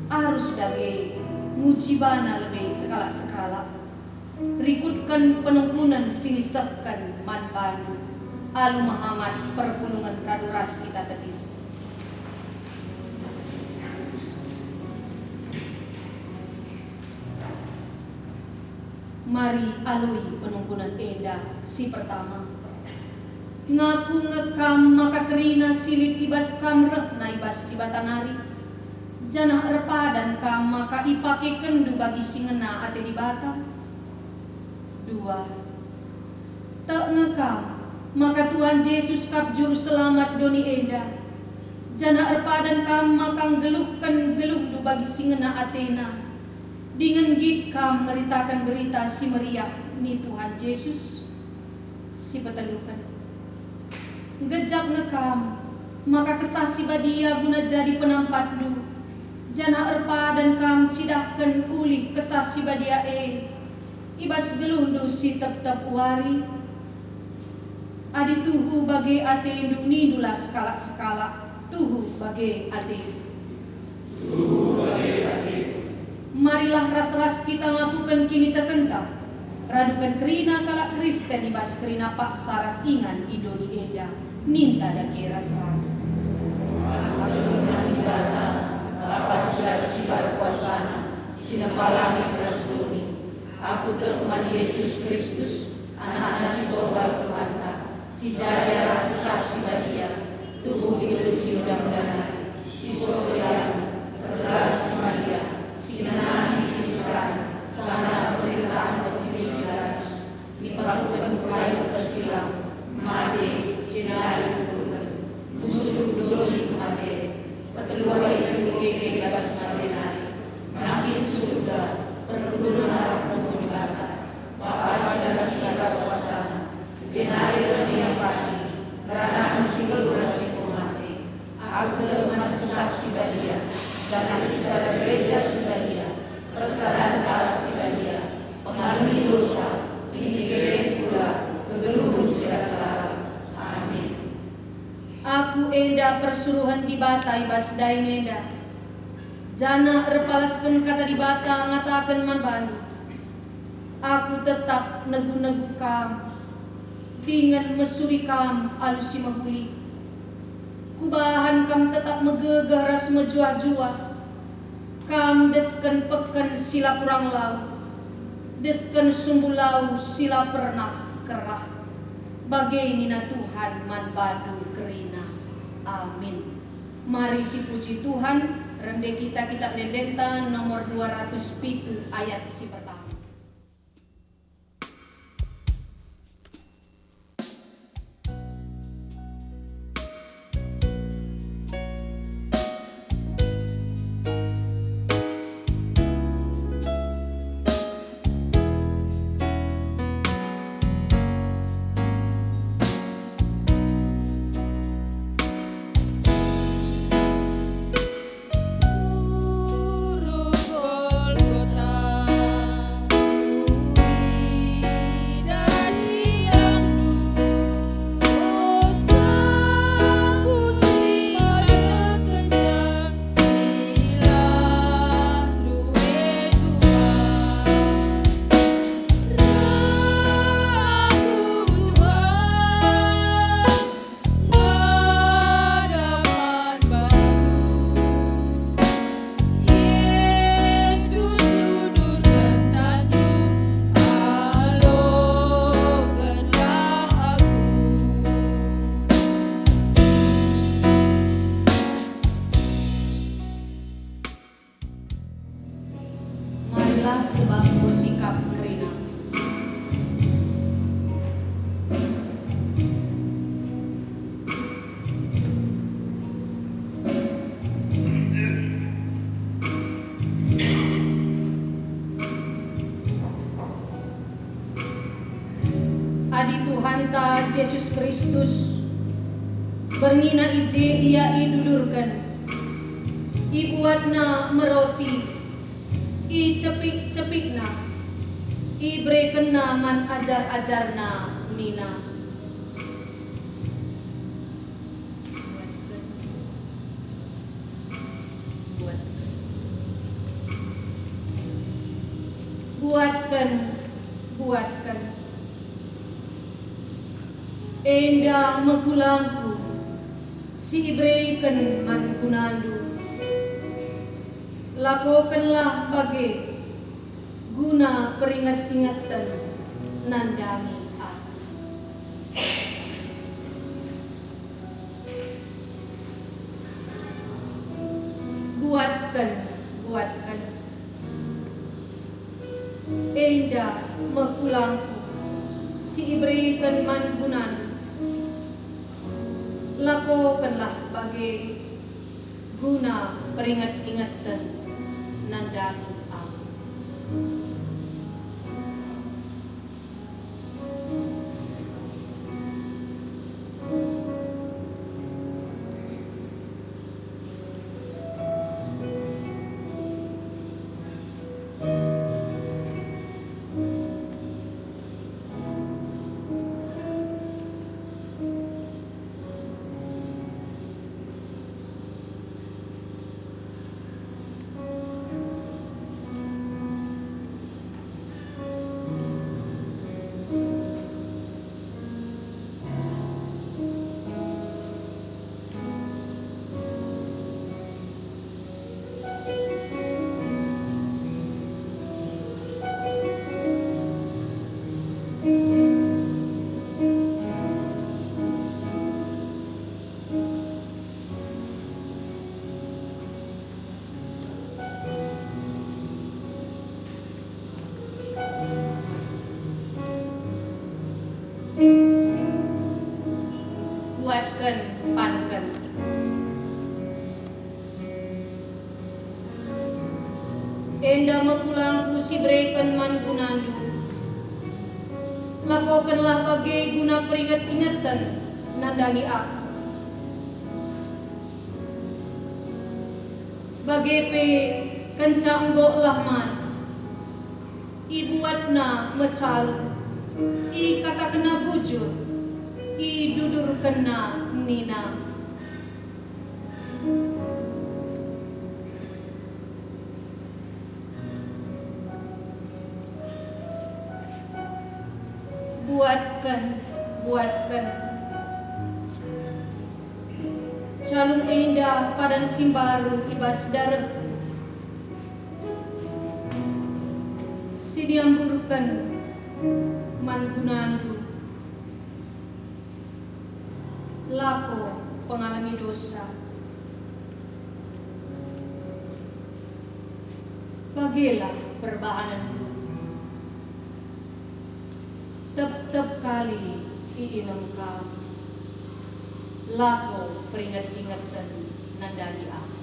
Arus dage, nguji bana lebe sekalak-sekalak. Rikutken penungkunen si nisehken man bandu, alu mehamat perpulungen radu ras kita tedis. Mari aloi penungkunen enda si pertama. Ngaku nge kam maka kerina si lit i bas kam rehna i bas Dibata nari, janah erpadan kam maka ipakekenndu bagi si ngena ate Dibata? Dua. Tek nge kam maka Tuhan Jesus kap Juru Selamat doni enda, janah erpadan kam maka nggeluhken geluhndu bagi si ngena ateNa, dingen nggit kam meritaken Berita Si Meriah ni Tuhan Jesus? Si peteluken. Nggejap nge kam maka Kesah Si Badia guna jadi penampatndu, janah erpadan kam cidahken ulih Kesah Si Badia e i bas geluhndu si tep-tep wari? Adi tuhu bage atendu, nindulah sekalak-sekalak, "Tuhu bage atendu." Marilah ras-ras kita ngelakuken kinitekenta, raduken kerina kalak Kristen i bas kerina paksa ras ingan i doni enda. Ninta dage ras-ras. Aku tek man Dibata, Bapa si lit sibar kuasaNa, si nempa langit ras doni. Aku tek man Jesus Kristus, AnakNa si tonggal Tuhanta, si jadi arah Kesah Si Badia, tubuh i bas si menda-menda nari, si seh meriahen, ergelar si Maria, si ngenanami kiniteken, sanga pemerintahen Pontius Pilatus, nipakuken ku kayu persilang, mate, jenari ikuburken, musuh doni kematen, peteluken i bas si mate nari, nangkih ku Surga, perpulungen arah mulihi Dibata, Bapa si lit sibar kuasaNa, jenari reh ia pagi, ngeranaken si nggeluh ras si enggo mate. Aku tek man Kesah Si Badia, janah ras sada Gereja si Badia, persadan kalak si badia, pengalemi dosa, kiniteken kula, kegeluhen si rasa lalap. Amin. Aku enda persuruhen Dibata i bas dahin enda, janah erpalasken Kata Dibata ngataken man bandu. Aku tetap negu-negu kam, dingen mesuri kam alu si mehuli. Kubahan kam tetap megegeh ras mejuah-juah. Kam desken peken si la kurang lau, desken sumbu lau si la pernah kerah. Bage nina Tuhan man bandu kerina. Amin. Mari sipuji Tuhan, rende kita Kitab Ende-Endenta nomor dua ratus pitu ayat si pertama. Marilah sebab enggo sikap kerina. Kata Jesus Kristus, bernina i je ia idudurken, ibuatna me roti, icepik-cepikna, iberekenna man ajar-ajarna nina, Buatken, buatken, enda me kulangku si ibereken man gunandu. Lakokenlah bage guna peringet-ingeten nandangi aku. Buatken, buatken. Enda me kulangku si ibereken man gunandu. Lakokenlah bage guna peringet-ingeten nandangi aku. Buatken, panken. Enda me kulangku si bereken man gunandu. Lakokenlah bage guna peringet-ingeten nandangi aku. Bage pe kenca enggo olah man, ibuatna me calung, ikatakenna bujur, idudurkenna nina, Buatken, buatken. Calung enda padan si mbaru i bas darehku, si diamburken man gunandu. Lako pengalemi dosa. Bagelah perbahanenndu. Tep-tep kali iinem kam. Lako peringet-ingeten nandangi aku.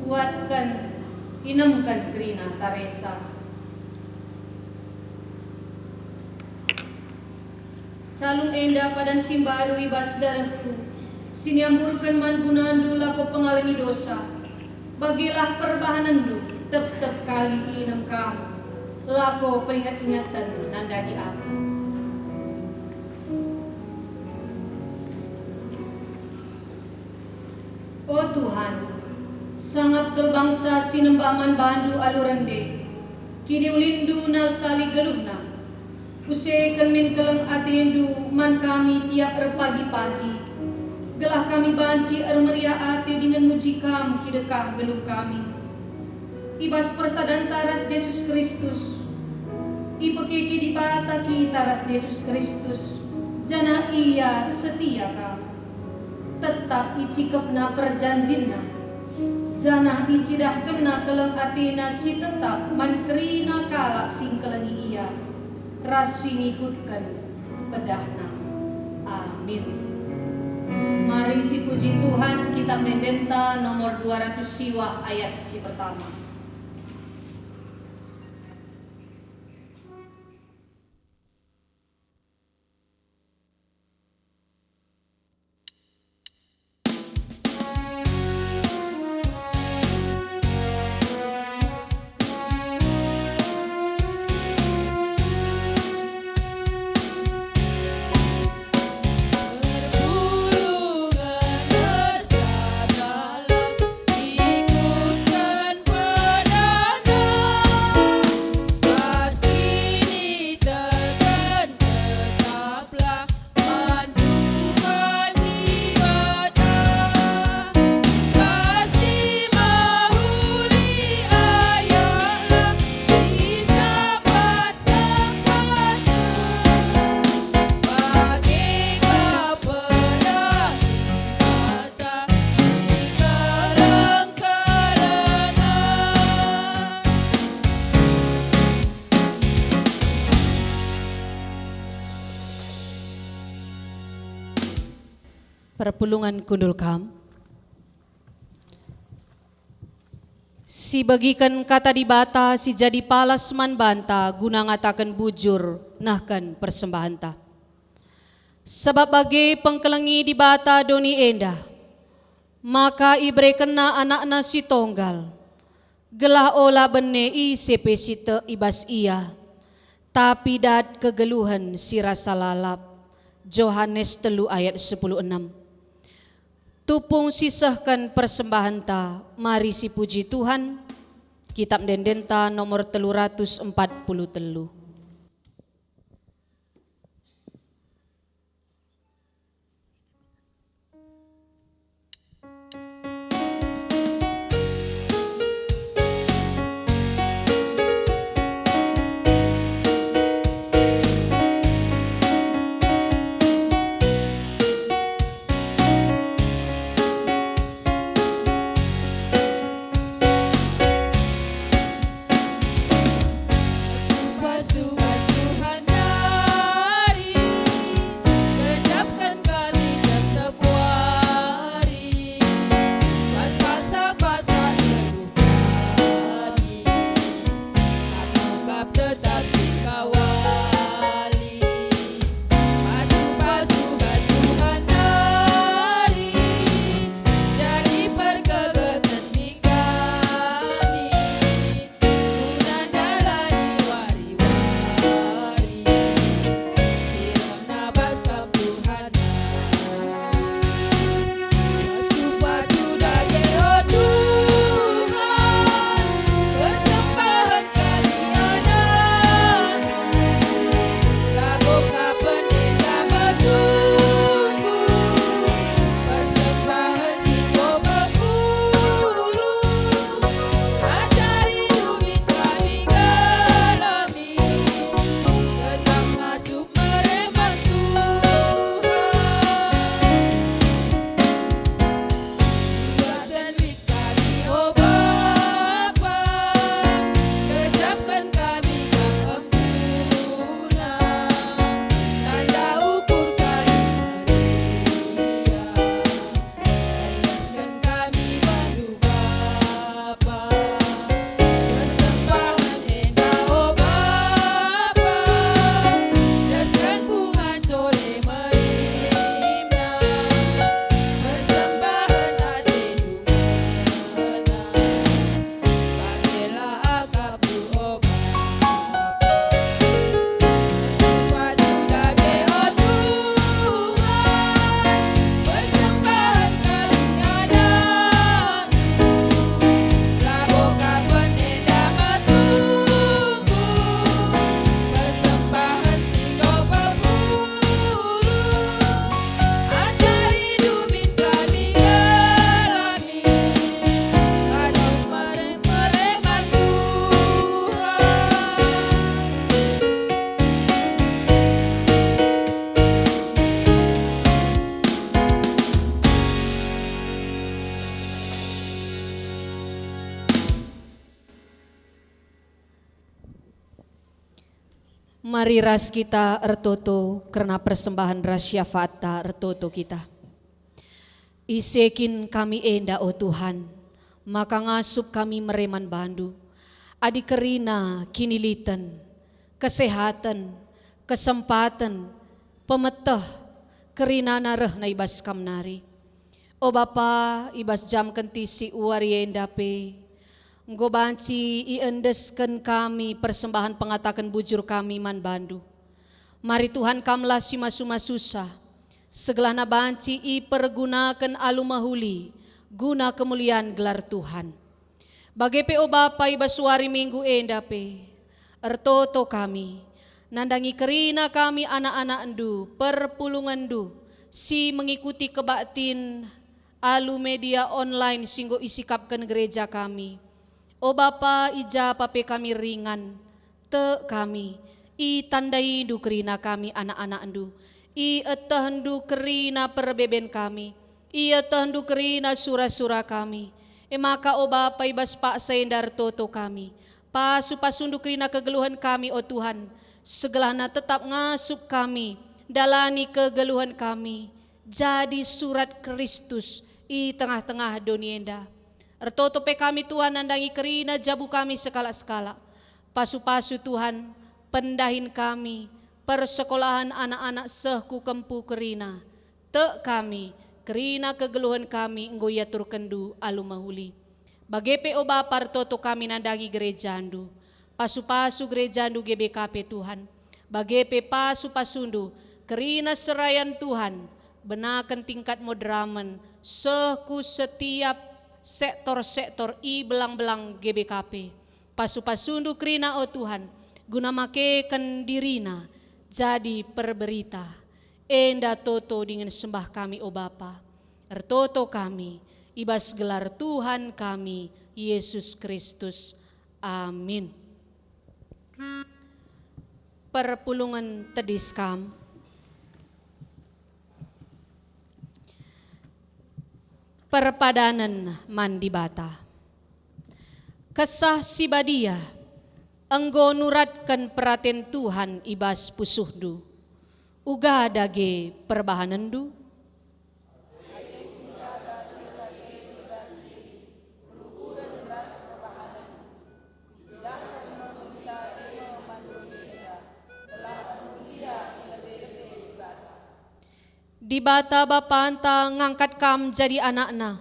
Buatken, inemken kerina taresa. Calung enda padan si mbaru i bas darehku, si niamburken man gunandu lako pengalemi dosa. Bagelah perbahanenndu tep-tep kali inem kam, lako peringet-ingeten nandangi aku. O Tuhan, sangap kal bangsa si nembah man bandu alu rende, kiniulinndu nalsali geluhna. Kuseken min keleng atendu man kami tiap erpagi-pagi, gelah kami banci ermeriah ate dingen muji kam kidekah geluh kami. I bas persadanta ras Jesus Kristus, ipekeke Dibata kita ras Jesus Kristus, janah Ia setia kal. Tetap icikepna perjanjinNa, janah icidahkenNa keleng ateNa si tetap man kerina kalak si ngkelengi Ia ras si ngikutken pedahNa. Amin. Mari sipuji Tuhan, kitab ende-endenta nomor dua ratus siwah ayat si pertama. Perpulungen kundul kam. Sibegiken Kata Dibata si jadi palas man banta guna ngataken bujur nehken persembahenta. Sabap bage pengkelengi Dibata doni enda, maka iberekenNa AnakNa si Tonggal, gelah ola bene ise pe si tek i bas Ia, tapi dat kegeluhen si rasa lalap. Johanes telu ayat sepuluh enem. Tupung sisehken persembahenta, mari sipuji Tuhan. Kitab ende-endenta nomor telu ratus empat puluh telu. Mari ras kita ertoto kerna persembahen ras syafaatta, ertoto kita. Ise kin kami enda, o Tuhan, maka ngasup kami mere man baNdu, adi kerina kiniliten, kesehaten, kesempaten, pemeteh, kerinana rehna i bas Kam nari. O Bapa, i bas jam kentisik wari enda pe, enggo banci iendesken kami persembahen pengataken bujur kami man baNdu. Mari Tuhan, Kamlah si masu-masusa, segelahna banci ipergunaken alu mehuli guna kemulian gelar Tuhan. Bage pe, o Bapa, i bas wari Minggu enda pe, ertoto kami, nandangi kerina kami anak-anakNdu, perpulungenNdu, si mengikuti kebaktin alu media online si enggo isikapken gereja kami. O Bapa, i ja pa pe kami ringan, tek kami, itandaindu kerina kami anak-anakndu, ietehndu kerina perbeben kami, ietehndu kerina sura-sura kami. E maka, o Bapa, i bas paksa enda ertoto kami, pasu-pasundu kerina kegeluhen kami, o Tuhan, segelahna tetap ngasup kami ndalani kegeluhen kami, jadi surat Kristus i tengah-tengah doni enda. Ertoto pe kami, Tuhan, nandangi kerina jabu kami sekalak-sekalak. Pasu-pasu, Tuhan, pendahin kami, persekolahen anak-anak seh ku kempu kerina. Tek kami, kerina kegeluhen kami enggo iaturkenNdu alu mehuli. Bage pe, o Bapa, ertoto kami nandangi gerejaNdu. Pasu-pasu gerejaNdu G B K P, Tuhan. Bage pe pasu-pasuNdu kerina serayan, Tuhan, benaken tingkat moderamen seh ku setiap sektor-sektor i belang-belang G B K P. Pasu-pasuNdu kerina, o Tuhan, guna makeken dirina jadi perberita. Enda toto dingen sembah kami, o Bapa. Ertoto kami i bas gelar Tuhan kami, Yesus Kristus. Amin. Perpulungen tedis kam. Perpadanen man Dibata. Kesah Si Badia enggo nuratken peraten Tuhan i bas pusuhndu. Uga dage perbahanenndu? Dibata Bapanta ngangkat kam jadi anakNa,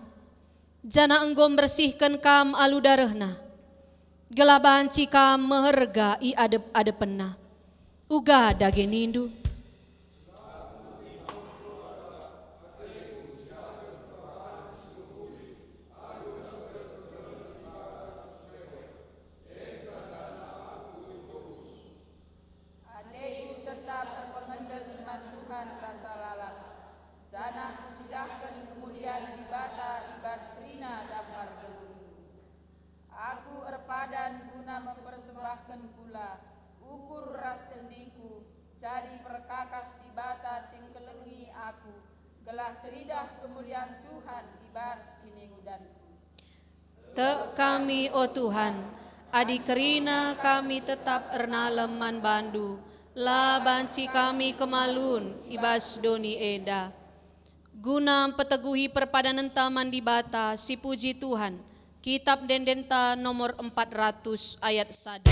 janah enggo mbersihken kam alu darehNa, gelah banci kam meherga i adep-adepenNa. Uga dage nindu, "Ateku tetap erpengendes man Tuhan rasa lalap, janah kucidahken kemulian Dibata i bas kerina dampar geluhku. Aku erpadan guna mempersembahken kula, ukur ras tendiku, jadi perkakas Dibata si ngkelengi aku, gelah teridah kemulian Tuhan i bas kiningudanku." Tek kami, o Tuhan, adi kerina kami tetap ernalem man baNdu, la banci kami kemalun i bas doni enda. Guna mpeteguhi perpadanenta man Dibata, sipuji Tuhan, Kitab Ende-endenta nomor empat ratus ayat sada.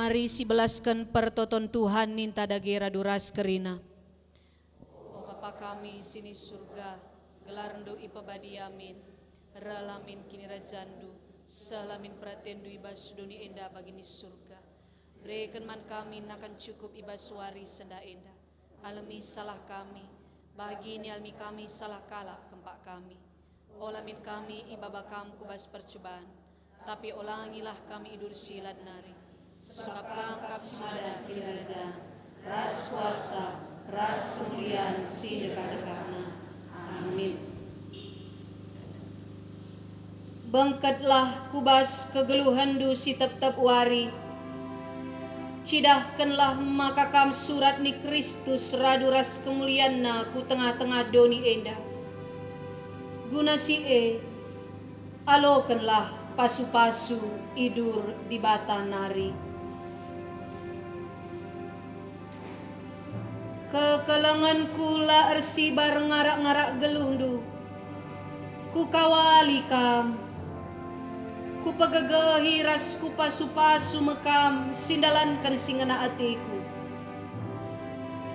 Mari sibelasken pertoton Tuhan ninta dage radu ras kerina. O Bapa kami si ni Surga, gelarNdu ipebadia min, rehlah min kinirajanNdu, seh la min peratenNdu i bas doni enda bagi ni Surga. Bereken man kami nakan cukup i bas wari senda enda. Alemi salah kami, bagi nialemi kami salah kalak kempak kami. Ola min kami ibaba Kam ku bas percuban, tapi olangilah kami i bas si lat nari. Sebab Kam kap si mada kinirajan, ras kuasa, ras kemulian si dekah-dekahna. Amin. Bengketlah ku bas kegeluhenndu si tep-tep wari. Cidahkenlah maka kam surat ni Kristus radu ras kemulianNa ku tengah-tengah doni enda. Guna si e, alokenlah pasu-pasu idur Dibata nari. Kekelengenku la ersibar ngarak-ngarak geluhndu. Kukawali kam. Kupegegehi ras kupasu-pasu me kam si ndalanken si ngena ateku.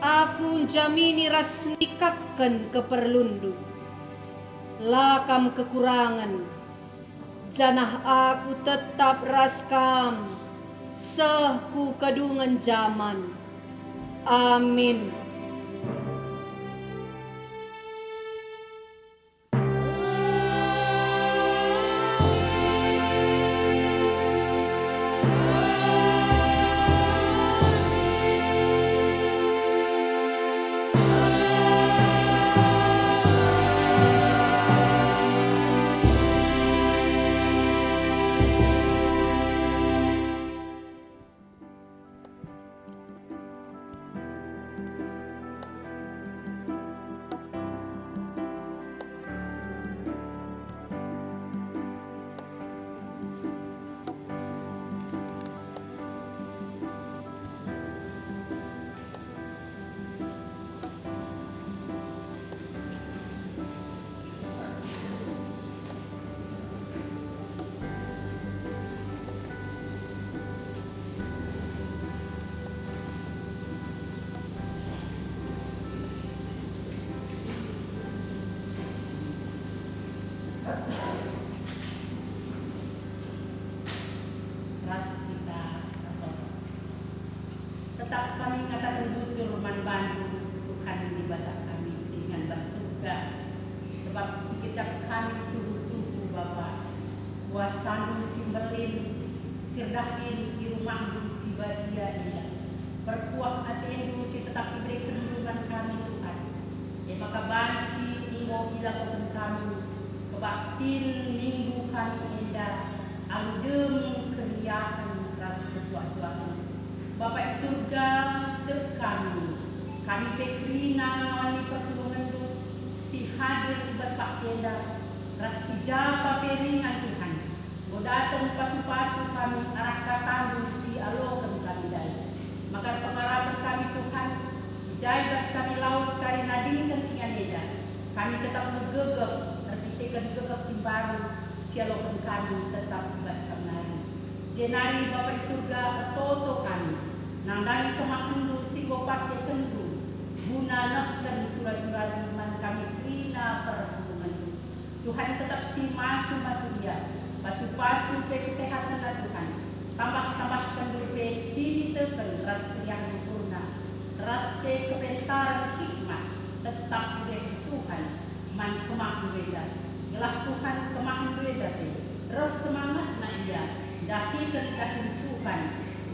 Aku njamini ras nikapken keperlunndu. La kam kekurangen, janah aku tetap ras kam seh ku kedungen jaman. Amin. Ras kita ertoto. Tetap kami ngataken bujur man bandu, Tuhan Dibata kami si ingan bas Surga, sebab ikecap kami tuhu-tuhu, Bapa, kuasaNdu si mbelin, si erdahin i rumahNdu si badia enda. Perkuah ateNdu si tetap iberekenNdu man kami, Tuhan. E maka banci enggo ilakoken kami kebaktin Minggu kami enda alu dem keriahen ras ketuah-tuahen. Bapa i Surga, tek kami, kami pe kerina ngawani perpulungenNdu si hadir i bas bakti enda, ras i ja pe ringan, Tuhan. Enggo dateng pasu-pasu kami arah kataNdu si ialoken kami ndai. Maka erpengarapen kami, Tuhan, i ja bas kami lawes kari nadingken ingan enda, kami tetap megegeh erkiteken gegeh si mbaru si ialoken kami tetap i bas Kam nari. Jenari Bapa i Surga, ertoto kami nandangi kemahenNdu si enggo pakekenNdu guna nehken sura-suraNdu man kami kerina perpulungenNdu. Tuhan tetap si masu-masu ia, pasu-pasu pe kesehatenNa Tuhan. Tambah-tambahkenNdu pe kiniteken ras keriahen ukurna, ras pe kepentaren hikmat tetap ibereken Tuhan man kemahenNdu enda. Gelah Tuhan kemahenNdu enda pe reh semangatna ia ndahiken dahin Tuhan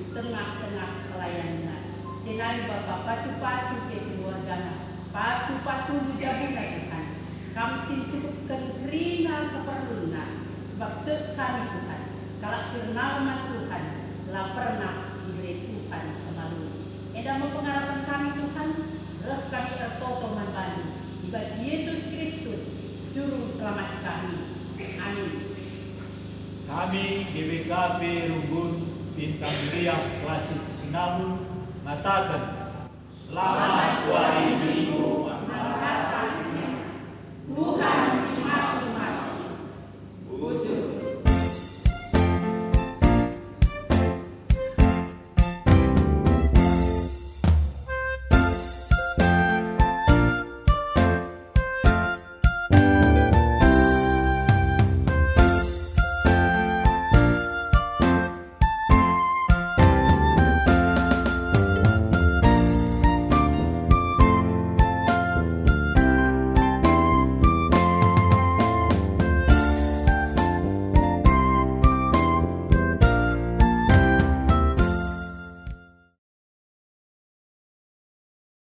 i tengah-tengah pelayanenna. Jenari Bapa, pasu-pasu pe keluargana, pasu-pasuNdu jabuna Tuhan. Kam si ncukupken kerina keperlunna, sebab tek kami Tuhan, kalak si ernalem man Tuhan, la pernah ibere Tuhan kemalun. Enda me pengarapen kami Tuhan, reh kami ertoto man bandu, i bas Yesus Kristus, Juru Selamat kami. Amin. Kami G B K P Runggun Bintang Meriah Klasis Sinabung ngataken, Selamat wari Minggu. Tuhan